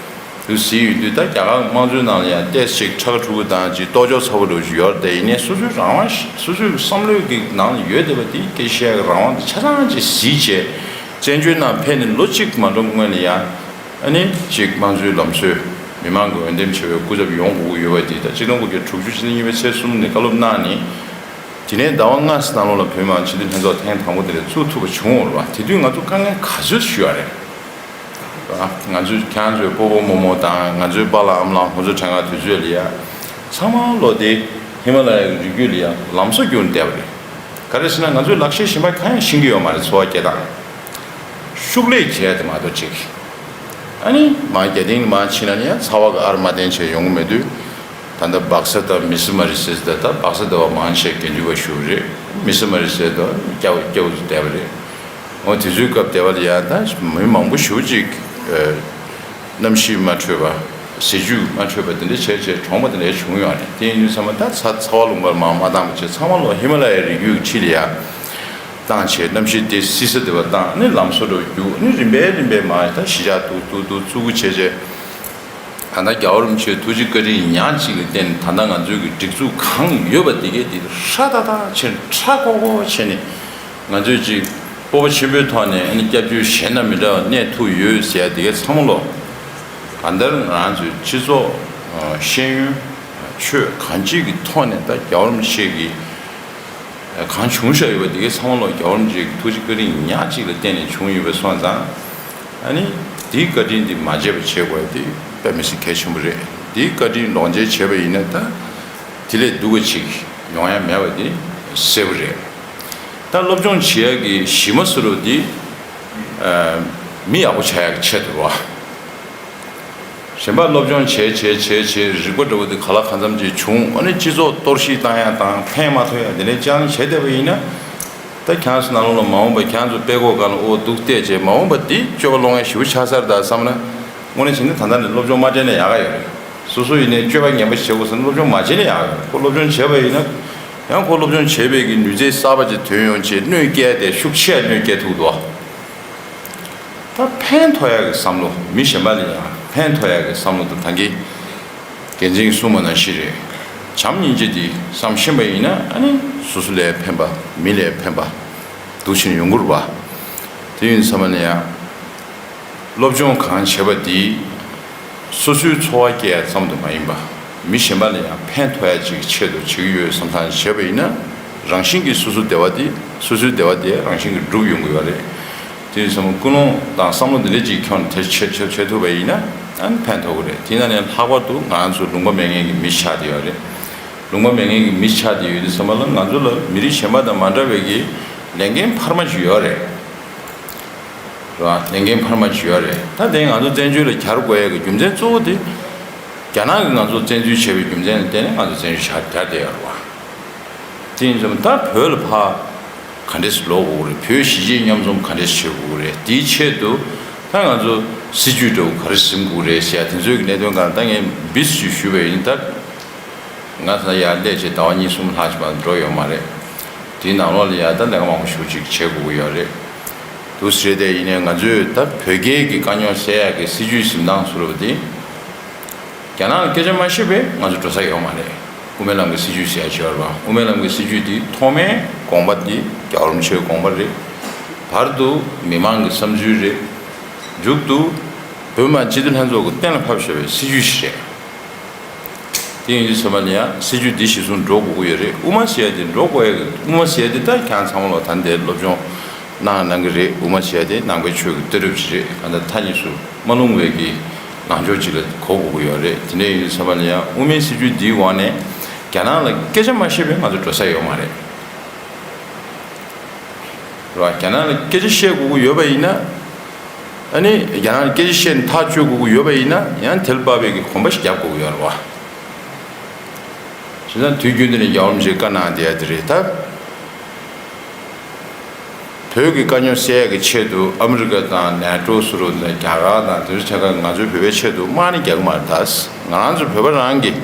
དུ་གཟིགས་ཡོང་དུས་ད་རྒྱ་གར་དམངས་གཙོའི་ནང་ལ་ཡང་ཏོག་ཙམ་ཅིག་ཁྲ་ཁྲ་ཁྲུ་ཁྲུ་དང་ཅིག་ལྟོ་ཅོག་ཚ་པོ་འདྲ་བོ་ཅིག་ཡོད་རེད། དེ་ཡིན་ནའི་སོ་སོའི་རང་དབང་ཞིག་སོ་སོའི་བསམ་བློའི་གི་ནང་ལ་ཡོད་བསྡད་པ་དེ་སྐད་ཆ་བཤད་ཡག་གི་རང་དབང་དེ་ཆ་ཚང་ཅིག་གཟིགས་བྱས། བཙན་བྱོལ་ནང་ཕེབས་ནས་ལོ་གཅིག་མ་འགྲོ་སྔོན་ལ་ཡང་ཨ་ནི་ཅིག་དམངས་གཙོའི་ལམ་སྲོལ་མི་མང་གི་འོས་འདེམས་བྱས་པའི་སྐུ་ཚབ་ཡོང་དགོས་ཀྱི་ཡོད་པ་དེ་ད་ཆིག་སྟོང་དགུ་བརྒྱ་དྲུག་ཅུ་ཕྱི་ཟླ་གཉིས་པའི་ཚེས་གསུམ་ནས་བཀའ་སློབ་གནང་ནས། དེ་ནས་ཟླ་བ་ལྔ་ཙམ་ནང་ལོགས་ལ་བོད་མི་མང་སྤྱི་འཐུས་ལྷན་ཚོགས་ཐེངས་དང་པོ་དེ་འདྲ་བཙུགས་ཐུབ་པ་བྱུང་ཡོད་རེད་བ། དེ་དུས་ང་ཚོ་དཀའ་ངལ་ག་ཚོད་ཞུ་ཡ་རེད། ང་ཚོས་ཁྱེད་རང་ཚོའི་སྤོ་བོ་རྨོ་མོ་དང་ང་ཚོའི་པཱ་ལགས་ཨ་མ་ལགས་ཁོང་ཚོ་དྲན་ག་དུས་ཚོད་ལ་ཡ། ཚང་མ་ལོ་དེ་ཧི་མ་ལ་ཡའི་རི་རྒྱུད་ལ་ཡ་ལམ་བཟོ་བསྒྱུར་བསྡད་པ་རེད། ག་རེ་ཟེར་ན་ང་ཚོས་ལག་ཤེས་གཞན་པ་གང་ཡང་ཤེས་ཀྱི་ཡོད་མ་རེད། འཚོ་བ་སྐྱེལ་སྟངས། ཤུགས་ལས་བྱས་དེ་མ་གཏོགས་ཅིག་ཨ་ནི་མར་རྒྱ་སྟེང་ནས་མར་ཕྱིན་ན་ནི་ཡང་ཚ་བ་གི་ཨར་མ་བསྟན་བྱས་ཡོང་གི་མེད་དུས། ད་ལྟ་སྦག་ས་དང་མི་སི་མ་རི་སེ་ཟེར། ད་སྦག་ས་ཟེར་བ་མང་ཆེ་གི་རྒྱུད་པ་ཞུ་རེད། མི་སི་མ་རི་སེ་ཟེར་བ་སྐྱ་བོ་སྐྱ་བོ་ཚོ་བསྡད་པ་རེད། འོ་དེ་ཚོའི་སྐབས་དེ་བ་ལ་ཡང་ད་མི་མང་པོ་ཞེ་པོ་ཅིག་ཨ་གནམ་གཤིས་མ་འཕྲོད་པ། ཟས་བཅུད་མ་འཕྲོད་པ་དེ་འདྲ་བྱས་བྱས་གྲོངས་པ་དེ་འདྲ་བྱུང་ཡོད་རེད། དེ་ཡིན་དུས་ཚང་མ་ད་ཚ་ཚ་བ་རླུང་བར་མར་མ་བཏང་བ་བྱས་ཚང་མ་ལོ་ཧི་མ་ལ་ཡའི་རི་རྒྱུད་ཀྱི་འཁྲིས་ལ་ཡ་བཏང་བྱས། གནམ་གཤིས་དེ་བསིལ་ས་དེ་བ་བཏང་ནས་ལམ་བཟོ་འདྲ་བོ་བརྒྱུགས་ནས་རིམ་པས་རིམ་པས་མར་ད་གཞིས་ཆགས་འདུག་འདུག་འདུག་བཙུགས་བྱས་བྱས། ད་ལྟ་རྒྱལ་བ་རིན་པོ་ཆེའི་ཐུགས་རྗེ་བཀའ་དྲིན་ཉག་གཅིག་ལ་བརྟེན་ནས་ད་ལྟ་ང་ཚོའི་གི་སྒྲིག་འཛུགས་གང་ཡོད་པ་དེ་གས་དེ་ཧྲ་ཏག་ཏག་བྱས་ནས་ཁྲ་ཁོག་ཁོག་བྱས་ནས། ང་ཚོས་ཅིག་སྤོབས་པ་ཆེན་པོའི་ཐོག་ནས་ཨ་ནི་སྐྱབས་བཅོལ་གཞན་དང་མི་འདྲ་བ་གནས་ཐུབ་ཡོད་ཟེར་ཡ་དེ་གས་ཚང་མ་ལོ། གང་ལྟར་ང་རང་ཚོའི་སྤྱི་ཚོགས་ཤེས་ཡོན་ཆོས་གང་ཅིའི་གི་ཐོག་ནས་ད་རྒྱལ་བ་རིན་པོ་ཆེ་གི་གང་བྱུང་བཞག་ཡོད་པ་དེ་གས་ཚང་མ་ལོ་རྒྱལ་བ་རིན་པོ་ཆེ་གི་ཐུགས་རྗེ་བཀའ་དྲིན་ཉག་གཅིག་ལ་བརྟེན་ནས་བྱུང་ཡོད་པ་སོང་ཙང་། ཨ་ནི་དེའི་བཀའ་དྲིན་དེ་མ་བརྗེད་པ་བྱེད་དགོས་ཡ་དེ་དཔེ་མི་སྲིད་གལ་ཆེན་པོ་རེད། དེའི་བཀའ་དྲིན་ལོངས་སྤྱོད་བྱས་པ་ཡིན་ན་ད་དེ་ལས་སྡུག་པ་ཅིག་ཡོང་ཡ་མེད་པ་དེ་གསལ་པོ་རེད། ད་སློབ་སྦྱོང་བྱེད་ཡ་གི་གཞི་མ་བཟོ་འདྲ་བོ་དེ། ཨ། མི་ཡག་པོ་ཆགས་ཡག་གི་ཆེད་དུ་རེད་བ། གཞན་པ་སློབ་སྦྱོང་བྱས་བྱས་བྱས་བྱས་རིག་པ་འདྲ་བོ་དེ་ག་ལ་གང་འཚམ་ཅིག་བྱུང་། ཨ་ནི་སྤྱི་ཚོགས་གཏོར་བཤིག་བཏང་ཡག་དང་ཕན་མ་ཐོགས་ཡག་དེ་འདྲའི་ཅང་བྱས་བསྡད་པ་ཡིན་ན། ད་ཁྱེད་ཚོ་ནང་ལོགས་ལ་མ་འོངས་པ་ཁྱེད་ཚོ་དཔེ་ཁོག་སྒང་ལ་ཨོ་སྡུག་བལྟས་བྱས་མ་འོངས་པ་འདི་སྤྱོད་པ་ལོག་མཁན་ཞེ་པོ་ཆགས་ཚར་ད་བསམ་ན། དངོས་གནས་བྱས་ན་ད་ལྟ་ནས་སློབ་སྦྱོང་མ་སྤྲད་ན་ཡག་ག་ཡོད་རེད། སོ་སོ་ཡིན་ནའི་སྤྱོད་པ་ངན་པ་ཞིག་བྱེད་དགོས་ཟེར་ན་སློབ་སྦྱོང་མ་བྱས་ན་ཡག་ག་ཡོད་རེད། ཁོ་སློབ་སྦྱོང་བྱས་པ་ཡིན་ན། ཡང་ཁོ་སློབ་སྦྱོང་བྱས་པའི་གི་ནུས་རྩལ་གསར་པ་ཅིག་ཐོན་ཡོང་བྱས་གནོད་སྐྱེལ་ཏེ་ཤུགས་ཆེ་གནོད་སྐྱེལ་ཐུབ་འདུག་ཨ། ད་ཕན་ཐོགས་ཡག་གི་བསམ་བློ། མི་གཞན་པ་ལ་ཡང་ཕན་ཐོགས་ཡག་གི་བསམ་བློ་དང་། ད་གིན་རྒྱལ་མཚན་གྱིས་གསུངས་པ་ནང་བཞིན་རེད། བྱམས་སྙིང་རྗེ་འདི་བསམ་ཤེས་པ་ཡིན་ན། ཨ་ནི་སོ་སོ་ལ་ཕན་པ། མི་ལ་ཕན་པ་འདུག་བྱས་ནས་ཡོང་གི་རེད་བ། དེ་ཡིན་ཙམ་པ་ལ་ཡང་སློབ་སྦྱོང་གང་བྱེད་པ་འདི་སོ་སོའི་འཚོ་བ་སྐྱེལ་ཡག་ཙམ་དུ་མ་ཡིན་པ། མི་གཞན་པ་ལ་ཡང་ཕན་ཐོགས་ཡག་ཅིག་གི་ཆེད་དུ་བྱེད་ཀྱི་ཡོད་བསམ་བློ་བྱས་པ་ཡིན་ན། རང་བཞིན་གྱིས་སོ་སོ་བདེ་བ་དེ། སོ་སོའི་བདེ་བ་དེ་རང་བཞིན་གྱིས་འགྲུབ་ཡོང་གི་ཡོད་རེད། དེ་ཡིན་ཙང་ཀུན་སློང་དང་བསམ་བློ་འདི་འདྲ་ཅིག་ཁྱོན་ནས་བྱེད་བྱེད་བྱེད་བྱེད་ཐུབ་པ་ཡིན་ན། ཨ་ནི་ཕན་ཐོགས་ཀྱི་རེད། དེ་ཡིན་ན་ནས་ལྷག་པར་དུ་ང་ཚོ་ལུང་པ་མེད་མཁན་གྱི་མི་ཆགས་བསྡད་ཡོད་རེད། ལུང་པ་མེད་མཁན་གྱི་མི་ཆགས་བསྡད་ཡོད་དུས་ཙམ་པ་ལ་ང་ཚོ་ལ་མི་རིགས་གཞན་པ་དང་མ་འདྲ་བའི་གི་ལས་འགན་འཕར་མ་ཅིག་ཡོད་རེད། རེད་བ། ལས་འགན་འཕར་མ་ཅིག་ཡོད་རེད། ད་དེ་ང་ཚོ་བཙན་བྱོལ་ལ་གྱར་དགོས་ཡག་གི་རྒྱུ་མཚན་གཙོ་བོ་དེ། རྒྱ་ནག་གིས་ང་ཚོ་བཙན་འཛུལ་བྱས་པའི་རྒྱུ་མཚན་ལ་བརྟེན་ནས་ང་ཚོ་བཙན་བྱོལ་གྱར་གྱར་བསྡད་ཡོད་རེད་བ། དེ་ཡིན་ཙང་ད་བོད་ལ་ཕར་ག་འདྲས་སེ་ལོག་དགོས་ཀྱི་རེད། བོད་གཞིས་བྱེས་མཉམ་འཛོམས་ག་འདྲས་སེ་བྱེད་དགོས་ཀྱི་རེད། དེའི་ཆེད་དུ་ད་ང་ཚོ་སྲིད་ཇུས་འདྲ་བོ་ག་རེ་འཛིན་དགོས་རེད་ཟེར་ཡག་དེ་ཚོའི་གི་གནད་དོན་སྒང་ད་ངས་བིས་ཅིག་ཞུས་པ་ཡིན། ད་ང་ད་ཡར་སླེབས་བྱས་ཟླ་བ་གཉིས་གསུམ་ལྷག་ཅིག་མ་འགྲོ་ཡོད་མ་རེད། དེའི་ནང་ལོགས་ལ་ཡ་ད་ལས་ཀ་མང་པོ་ཞེ་པོ་ཅིག་བྱེད་དགོས་ཀྱི་ཡོད་རེད། འདུག་སེ་རེད། དེ་ཡིན་ནའི་ང་ཚོས་ད་བོད་སྐད་ཀྱི་དཀའ་རྙོག་སེལ་ཡག་གི་སྲིད་ཇུས་འཛིན་སྟངས་ཟེར་བ་དེ། རྒྱ་ནག་ལ་སྐད་ཆ་མ་བཤད་པའི་ང་ཚོ་འགྲོ་ས་ཡོད་མ་རེད། དབུ་མའི་ལམ་གྱི་སྲིད་ཇུས་ཟེར་ཡག་ཅིག་ཡོད་རེད་བ། དབུ་མའི་ལམ་གྱི་སྲིད་ཇུས་དེ་ཐོག་མའི་དགོངས་པ་དེ་རྒྱལ་བ་རིན་པོ་ཆེའི་དགོངས་པ་རེད། བར་དུ་མི་མང་གི་བསམ་ཚུལ་རེད། མཇུག་ཏུ་བོད་མི་མང་སྤྱི་འཐུས་ལྷན་ཚོགས་ཀྱིས་གཏན་ལ་ཕབ་བཞག་པའི་སྲིད་ཇུས་ཤིག་རེད། དེ་ཡིན་དུས་ཙམ་པ་ལ་ཡང་སྲིད་ཇུས་འདི་གཞིར་བཟུང་འགྲོ་དགོས་ཀྱི་ཡོད་རེད། དབུ་མ་ཟེར་ཡག་དེ་འགྲོ་དགོས་ཡག་གི། དབུ་མ་ཟེར་ཡག་དེ་ད་ཁྱེད་ཚང་མ་ལོག་ད་འདིར་སློབ་སྦྱོང་གནང་གནང་གི་རེད། དབུ་མ་ཟེར་ཡག་དེ་ནང་པའི་ཆོས་ཀྱི་ལྟ་གྲུབ་ཅིག་རེད། གང་ལྟར་མཐའ་གཉིས་སུ་མ་ལྷུང་བའི་གི་ལངས་ཕྱོགས་ཅིག་ལ་གོ་དགོས་ཀྱི་ཡོད་རེད། དེ་འདྲ་ཡིན་དུས་ཙམ་པ་ལ་ཡང་དབུ་མའི་སྲིད་ཇུས་འདིའི་འོག་ནས་རྒྱ་ནག་ལ་སྐད་ཆ་མ་བཤད་པའི་ང་ཚོ་འགྲོ་ས་ཡོད་མ་རེད། རེད་བ། རྒྱ་ནག་ལ་སྐད་ཆ་བཤད་དགོས་ཀྱི་ཡོད་པ་ཡིན་ན། ཨ་ནི་རྒྱ་ནག་ལ་སྐད་ཆ་བཤད་ནས་ཐག་གཅོད་དགོས་ཀྱི་ཡོད་པ་ཡིན་ན། ཡང་དེ་ལ་དཔག་པའི་གི་གོམ་པ་ཞིག་རྒྱབ་དགོས་ཀྱི་ཡོད་རེད་བ། བྱས་ཙང་དུས་རྒྱུན་དུ་ནས་རྒྱལ་བ་རིན་པོ་ཆེས་བཀའ་གནང་བསྡད་ཡག་དེ་རེད། ད་བོད་ཀྱི་དཀའ་རྙོག་སེལ་ཡག་གི་ཆེད་དུ་ཨ་མི་རི་ཀ་དང་ནེ་ཊོ་ཟེར་བ་དང་རྒྱ་གར་དང་དེ་ཚོ་ཆ་ཁ་ང་ཚོའི་བོད་པའི་ཆེད་དུ་དམག་ནི་རྒྱག་གི་མ་རེད། ད་ང་རང་ཚོ་བོད་པ་རང་གིས་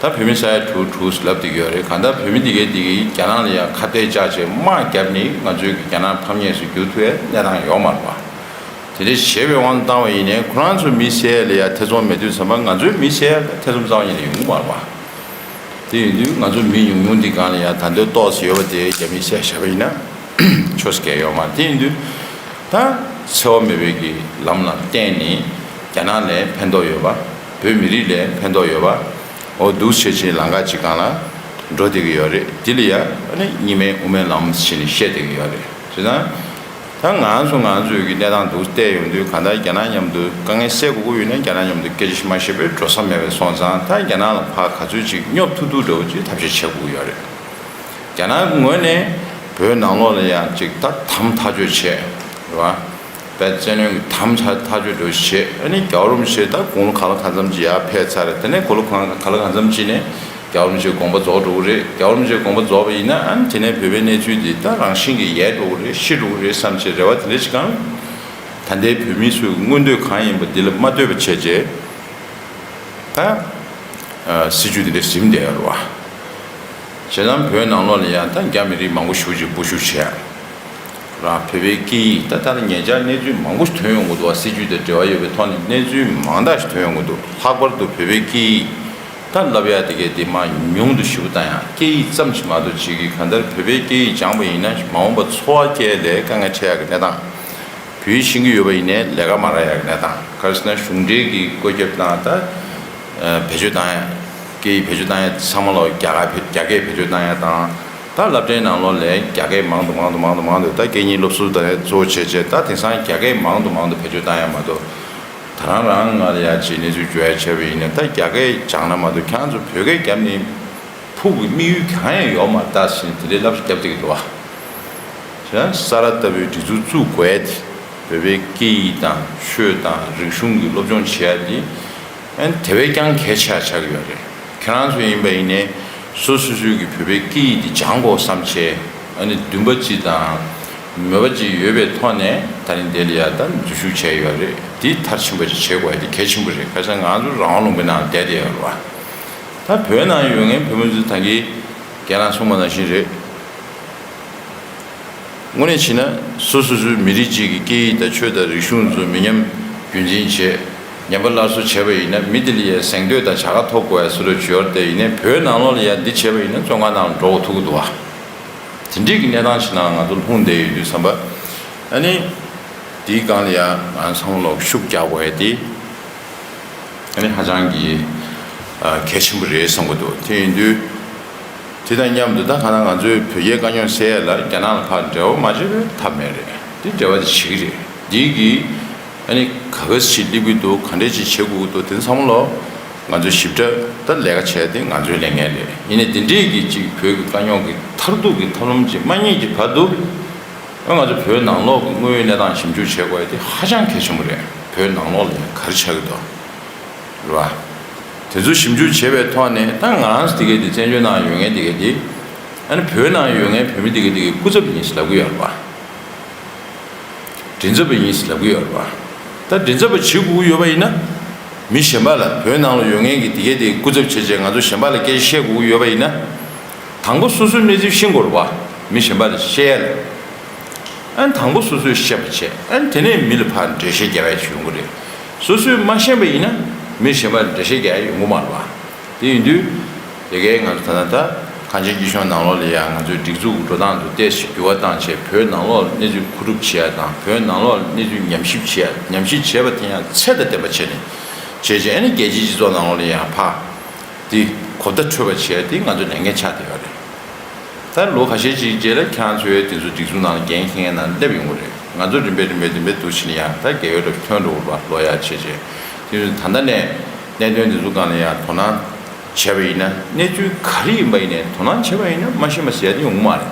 ད་བོད་མི་ས་ཡ་དྲུག་དྲུག་ལབ་བསྡད་ཀྱི་ཡོད་རེད། གང་ལྟར་བོད་མི་འདི་གས་འདི་གིས་རྒྱ་ནག་ལ་ཡང་ཁ་གཏད་བཅག་བྱས་དམག་བརྒྱབ་ནས་ང་ཚོའི་གི་རྒྱ་ནག་ཕམ་ཉེས་སུ་འགྱུར་ཐུབ་ཡག་གནས་སྟངས་ཡོད་མ་རེད་བ། དེ་འདྲ་བྱས་པའི་དབང་དུ་བཏང་བ་ཡིན་ནའི་ཁོ་རང་ཚོ་མི་བསད་ཡག་ལ་ཡང་ཐེ་ཚོམ་མེད་དུས་ཙམ་པ་ང་ཚོའི་མི་བསད་ཡག་ལ་ཐེ་ཚོམ་རྩ་བ་ཉིད་ནས་ཡོང་གི་མ་རེད་བ། དེ་ཡིན་དུས་ང་ཚོ་མི་ཉུང་ཉུང་འདི་སྒང་ལ་ཡང་ད་འདོད་ཏོག་ཙམ་ཡོད་པ་དེ་རྒྱ་མིས་བསད་བཞག་པ་ཡིན་ན་ཆོག་ས་གང་ཡང་ཡོད་མ་རེད། དེ་ཡིན་དུས་ད་འཚེ་བ་མེད་པའི་གི་ལམ་ལ་བརྟེན་ནས་རྒྱ་ནག་ལ་ཕན་ཐོགས་ཡོད་པ། བོད་མི་རིགས་ལ་ཕན་ཐོགས་ཡོད་པ། འོ་འདུག་བྱས་བྱས་ལམ་ཁ་ཅིག་སྒང་ལ་འགྲོ་བསྡད་ཀྱི་ཡོད་རེད། དེ་ལ་ཡང་ཨ་ནི་གཉིས་སྨན་དབུ་མའི་ལམ་ཟེར་ནས་བཤད་བསྡད་ཀྱི་ཡོད་རེད། བྱས་ཙང་། ད་ང་ཚོ་ང་ཚོའི་གི་གནས་སྟངས་འདུག་བལྟས་ཡོང་དུས། གང་ལྟར་རྒྱ་ནག་མཉམ་དུ་དཀའ་ངལ་སེལ་དགོས་ཀྱི་ཡོད་ན་རྒྱ་ནག་མཉམ་དུ་སྐད་ཆ་མ་བཤད་པའི་འགྲོ་ས་མེད་པ་སོང་ཙང་། ད་རྒྱ་ནག་ལ་ཕར་ག་ཚོད་ཅིག་སྙོབ་ཐུབ་ཐུབ་འདྲ་བོ་ཅིག་ཐབས་ཤེས་བྱེད་དགོས་ཀྱི་ཡོད་རེད། རྒྱ་ནག་གི་ངོས་ནས་བོད་ནང་ལོགས་ལ་ཡང་ཅིག་ད་དམ་ཐག་གཅོད་བྱས། རེད་བ། བོད་བཙན་གནོན་གྱི་དམ་ཐག་ཐག་གཅོད་འདྲ་བོ་བྱས། ཨ་ནི་རྒྱལ་བ་རིན་པོ་ཆེ་ད་དགུང་ལོ་གང་ལ་གང་འཚམ་ཅིག་ཡར་ཕེབས་ཚར་རེད། དེ་ནས་དགུང་ལོ་གང་གང་ལ་གང་འཚམ་ཅིག་ནས་རྒྱལ་བ་རིན་པོ་ཆེའི་དགོངས་པ་རྫོགས་འགྲོ་གི་རེད། རྒྱལ་བ་རིན་པོ་ཆེའི་དགོངས་པ་རྫོགས་པ་ཡིན་ན། ཨ་ནི་དེ་ནས་བོད་པའི་གནས་ཚུལ་འདི་ད་རང་བཞིན་གྱིས་ཡལ་འགྲོ་གི་རེད། ཤི་འགྲོ་གི་རེད་བསམ་བྱས་རེ་བ་དེ་འདྲ་ཅིག་གང་། ད་ལྟའི་བོད་མི་ཚོའི་མངོན་འདོད་གང་ཡིན་པ་འདི་ལ་མ་ལྟོས་པ་བྱས་བྱས། ད་སྲིད་ཇུས་འདི་འདྲ་ཟིན་བསྡད་ཡོད་རེད་བ། བྱས་ཙང་བོད་ནང་ལོགས་ལ་ཡང་ད་རྒྱ་མི་རིགས་མང་པོ་ཞེ་པོ་ཅིག་འབོད་ཤུགས་བྱས། རང་བོད་པའི་སྐད་ཡིག་ད་ལྟ་ལ་ཉེ་ཆར་གནས་ཚུལ་མང་པོ་ཞིག་ཐོན་ཡོང་གི་འདུག་བ། སྲིད་ཇུས་དང་འབྲེལ་བ་ཡོད་པའི་ཐོག་ནས་གནས་ཚུལ་མང་དག་ཞིག་ཐོན་ཡོང་གི་འདུག་ལྷག་པར་དུ་བོད་པའི་སྐད་ཡིག་ད་བསླབ་ཡག་དེ་གས་དེ་མར་ཉུང་དུ་ཞེ་པོ་བཏང་ཡག་སྐད་ཡིག་ཙམ་ཞིག་མ་གཏོགས་བྱེད་ཀྱི། གང་ལྟར་བོད་པའི་སྐད་ཡིག་སྦྱངས་པ་ཡིན་ན་མ་འོངས་པ་འཚོ་བ་སྐྱེལ་ལས་དཀའ་ངལ་འཕྲད་ཡག་གི་གནས་སྟངས། བོད་ཡིག་ཤེས་ཀྱི་ཡོད་པ་ཡིན་ནའི་ལས་ཀ་མ་རག་ཡག་གི་གནས་སྟངས། ག་རེ་ཟེར་ན་གཞུང་འབྲེལ་གྱི་བཀོད་ཁྱབ་དང་། ད་བེད་སྤྱོད་བཏང་ཡག་སྐད་ཡིག་བེད་སྤྱོད་བཏང་ཡག་ཚང་མ་ལོག་རྒྱ་གར་བེད་རྒྱ་སྐད་བེད་སྤྱོད་བཏང་ཡག་དང་། ད་སློབ་གྲྭའི་ནང་ལོགས་ལ་རྒྱ་སྐད་མང་དུ་མང་དུ་མང་དུ་མང་དུ། ད་སྐད་གཉིས་སློབ་གསོ་དང་གཙོ་བོ་བྱས་བྱས། ད་དེང་སང་རྒྱ་སྐད་མང་དུ་མང་དུ་བེད་སྤྱོད་བཏང་ཡག་མ་གཏོགས། ད་རང་རང་ང་ལ་ཡ་ཅིག་གནས་ཚུལ་བརྗོད་ཡ་བྱས་པ་ཡིན་ན། ད་རྒྱ་སྐད་སྦྱངས་ན་མ་གཏོགས་ཁྱེད་རང་ཚོ་བོད་སྐད་བརྒྱབ་ནས་ཕུགས་ཀྱི་དམིགས་ཡུལ་གང་ཡང་ཡོད་མ་རེད་ད་ཟེར་ནས་དེ་འདྲའི་བསླབ་བྱ་བརྒྱབ་བསྡད་ཀྱི་འདུག་བ། བྱས་ཙང་ས་རཱ་ལྟ་བུའི་སྒྲིག་འཛུགས་བཙུགས་དགོས་ཡ་དེ། བོད་པའི་སྐད་ཡིག་དང་ཆོས་དང་རིག་གཞུང་གི་སློབ་སྦྱོང་བྱེད་ཡ་དེ་ཨ་ནི་དེ་བས་ཀྱང་གལ་ཆེ་བ་ཆགས་ཀྱི་ཡོད་རེད། ཁྱེད་རང་ཚོ་ཡིན་པ་ཡིན་ནའི་སོ་སོ་སོའི་གི་བོད་པའི་སྐད་ཡིག་དེ་སྦྱང་དགོས་བསམ་བྱས། ཨ་ནི་འདུན་པ་ཅིག་དང་མོས་པ་ཅིག་ཡོད་པའི་ཐོག་ནས་ད་རིང་འདི་ལ་ཡ་ད་འཛུལ་ཞུགས་བྱས་ཡོད་རེད། དེ་མཐར་ཕྱིན་པ་ཅིག་བྱེད་དགོས་ཡ་དེ་གལ་ཆེན་པོ་རེད། ཁ་སང་ང་ཚོ་རང་དབང་ལུང་པའི་ནང་བསྡད་བསྡད་ཡོད་རེད་བ། ད་བོད་ནང་ཡོད་མཁན་བོད་མི་ཚོ་ད་གིན་རྒན་ལགས་གསུངས་པ་ནང་བཞིན་རེད། དངོས་གནས་བྱས་ན་སོ་སོ་སོའི་མི་རིགས་གཅིག་གི་སྐད་ཡིག་དང་ཆོས་དང་རིག་གཞུང་ཚོ་མི་ཉམས་རྒྱུན་འཛིན་བྱས། ཉམས་པ་སླར་གསོ་བྱས་པ་ཡིན་ན་མི་དེ་ལ་ཡང་གཟེངས་བསྟོད་དང་བྱ་དགའ་ཐོབ་དགོས་ཡ་བཟོ་འདྲ་ཅིག་ཡོད་རེད་དེ། ཡིན་ནའི་བོད་ནང་ལོགས་ལ་ཡང་འདི་བྱས་པ་ཡིན་ན་བཙོན་ཁང་ནང་ལ་འགྲོ་དགོས་ཐུག་གི་འདུག་བ། དེ་འདྲའི་གི་གནས་སྟངས་ཤིག་ནང་ང་ཚོ་ལྷུང་བསྡད་ཡོད་དུས་ཙམ་པ། ཨ་ནི་དེའི་སྒང་ལ་ཡང་ང་ཚོ་ཚང་མ་ལོག་ཤུགས་རྒྱག་དགོས་ཡ་དེ། ཨ་ནི་ཧ་ཅང་གི་ཨ་གལ་ཆེན་པོ་རེད་བསམ་གྱི་འདུག་དེ་ཡིན་དུས་དེ་དང་མཉམ་དུ་ད་ག་ན་ང་ཚོའི་བོད་རྒྱའི་དཀའ་རྙོག་སེལ་ཡ་ལ་རྒྱ་ནག་ལ་ཕར་འབྲེལ་བ་མ་བྱས་པའི་ཐབས་མེད་རེད། དེ་འབྲེལ་བ་དེ་བྱེད་ཀྱི་རེད། འདི་གི་ཨ་ནི་ག་ག་ཞིག་སླེབས་ཀྱི་འདུག་ག་འདྲས་ཅིག་བྱེད་དགོས་ཀྱི་འདུག་དེ་ཚང་མ་ལོ་ང་ཚོའི་ཞིབ་ཕྲ་ད་ལས་ཀ་བྱས་ཏེ་ང་ཚོའི་ལས་འགན་རེད། ཡིན་ནའི་འདི་འདྲས་ཀྱི་ཅིག་བོད་ཀྱི་དཀའ་རྙོག་གི་མཐར་ཐུག་གི་ཐབས་ལམ་ཅིག་མ་རྙེད་ཀྱི་བར་དུ། ང་ཚོ་བོད་ནང་ལོགས་ཀྱི་དངོས་ཡོད་གནས་སྟངས་ཞིབ་འཇུག་བྱེད་དགོས་ཡ་དེ་ཧ་ཅང་གལ་ཆེན་པོ་རེད། བོད་ནང་ལོགས་ལ་ཡང་ག་རེ་ཆགས་ཀྱི་འདུག་རེད་བ། དེ་ཚོ་ཞིབ་འཇུག་བྱེད་པའི་ཐོག་ནས་ད་ང་རང་ཚོ་དེ་གའི་དེ་བཙན་བྱོལ་ནང་ཡོད་མཁན་དེ་གའི་དེ། ཨ་ནི་བོད་ནང་ཡོད་མཁན་བོད་མི་དེ་གའི་དེ་གའི་སྐུ་ཚབ་ཡིན་ཟེར་ལབ་ཀྱི་ཡོད་རེད་བ། མགྲིན་ཚབ་པ་ཡིན་ཟེར་ལབ་ཀྱི་ཡོད་རེད་བ། ད་མགྲིན་ཚབ་པ་བྱེད་དགོས་ཀྱི་ཡོད་པ་ཡིན་ན། མི་གཞན་པ་ལ་བོད་ནང་ལ་ཡོད་མཁན་གྱི་དེ་གའི་དེ་གའི་སྐུ་ཚབ་བྱས་བྱས་ང་ཚོ་གཞན་པ་ལ་སྐད་ཆ་བཤད་དགོས་ཀྱི་ཡོད་པ་ཡིན་ན། དང་པོ་སོ་སོའི་གནས་ཚུལ་ཤེས་དགོས་རེད་བ། མི་གཞན་པ་ལ་བཤད་ཡ་ལ། ཨ་ནི་དང་པོ་སོ་སོས་ཤེས་པ་བྱས། ཨ་ནི་དེ་ནས་མི་ལ་ཕར་འགྲེལ་བཤད་རྒྱག་ཡ་ཅིག་ཡོང་གི་རེད། སོ་སོས་མ་ཤེས་པ་ཡིན་ན་མི་གཞན་པ་ལ་འགྲེལ་བཤད་རྒྱག་ཡ་ཡོང་གི་མ་རེད་བ། དེ་ཡིན་དུས། དེ་གའི་ང་ཚོ་ད་ལྟ་ད་གངས་ཅན་སྐྱིད་གཤོངས་ནང་ལོགས་ལ་ཡང་ང་ཚོའི་སྒྲིག་འཛུགས་འགྲོ་སྟངས་དེ་ཏོག་ཙམ་འགྱུར་བ་བཏང་བྱས། བོད་ནང་ལོགས་ལ་གནས་ཚུལ་མཁོ་སྒྲུབ་བྱེད་ཡ་དང་། བོད་ནང་ལོགས་ལ་གནས་ཚུལ་ཉམས་ཞིབ་བྱེད་ཡ། ཉམས་ཞིབ་བྱས་པ་དེ་ཡང་ཚད་དང་ལྡན་པ་བྱས་ནས་བྱས་བྱས། ཨ་ནི་རྒྱལ་སྤྱིའི་སྤྱི་ཚོགས་ནང་ལོགས་ལ་ཡང་ཕར་དེ་གོ་བརྡ་འཕྲོད་པ་བྱེད་ཡ་དེ་ང་ཚོའི་ལས་འགན་ཆགས་བསྡད་ཡོད་རེད། ད་ལོ་ཁ་ཤས་ཅིག་རྗེས་ལ་ཁྱེད་རང་ཚོའི་དེ་ཚོ་སྒྲིག་འཛུགས་ནང་ལ་འགན་འཁྱེར་མཁན་ནང་སླེབས་ཡོང་གི་རེད། ང་ཚོ་རིམ་པས་རིམ་པས་རིམ་པས་འདུག་བྱས་ནས་ཡང་ད་རྒས་ཡོལ་འདྲ་ཐོན་འགྲོ་གི་རེད་བ། ལོ་ཡར་བྱས་བྱས། དེ་ཚོ་ད་ལྟ་ནས་གནད་དོན་འདི་ཚོ་སྒང་ལ་ཡང་དོ་སྣང་བྱས་པ་ཡིན་ན། གནས་ཚུལ་ག་རེ་ཡིན་པ་ཡིན་ནའི་དོ་སྣང་བྱས་པ་ཡིན་ན་མ་ཤེས་པ་ཟེར་ཡ་དེ་ཡོང་གི་མ་རེད།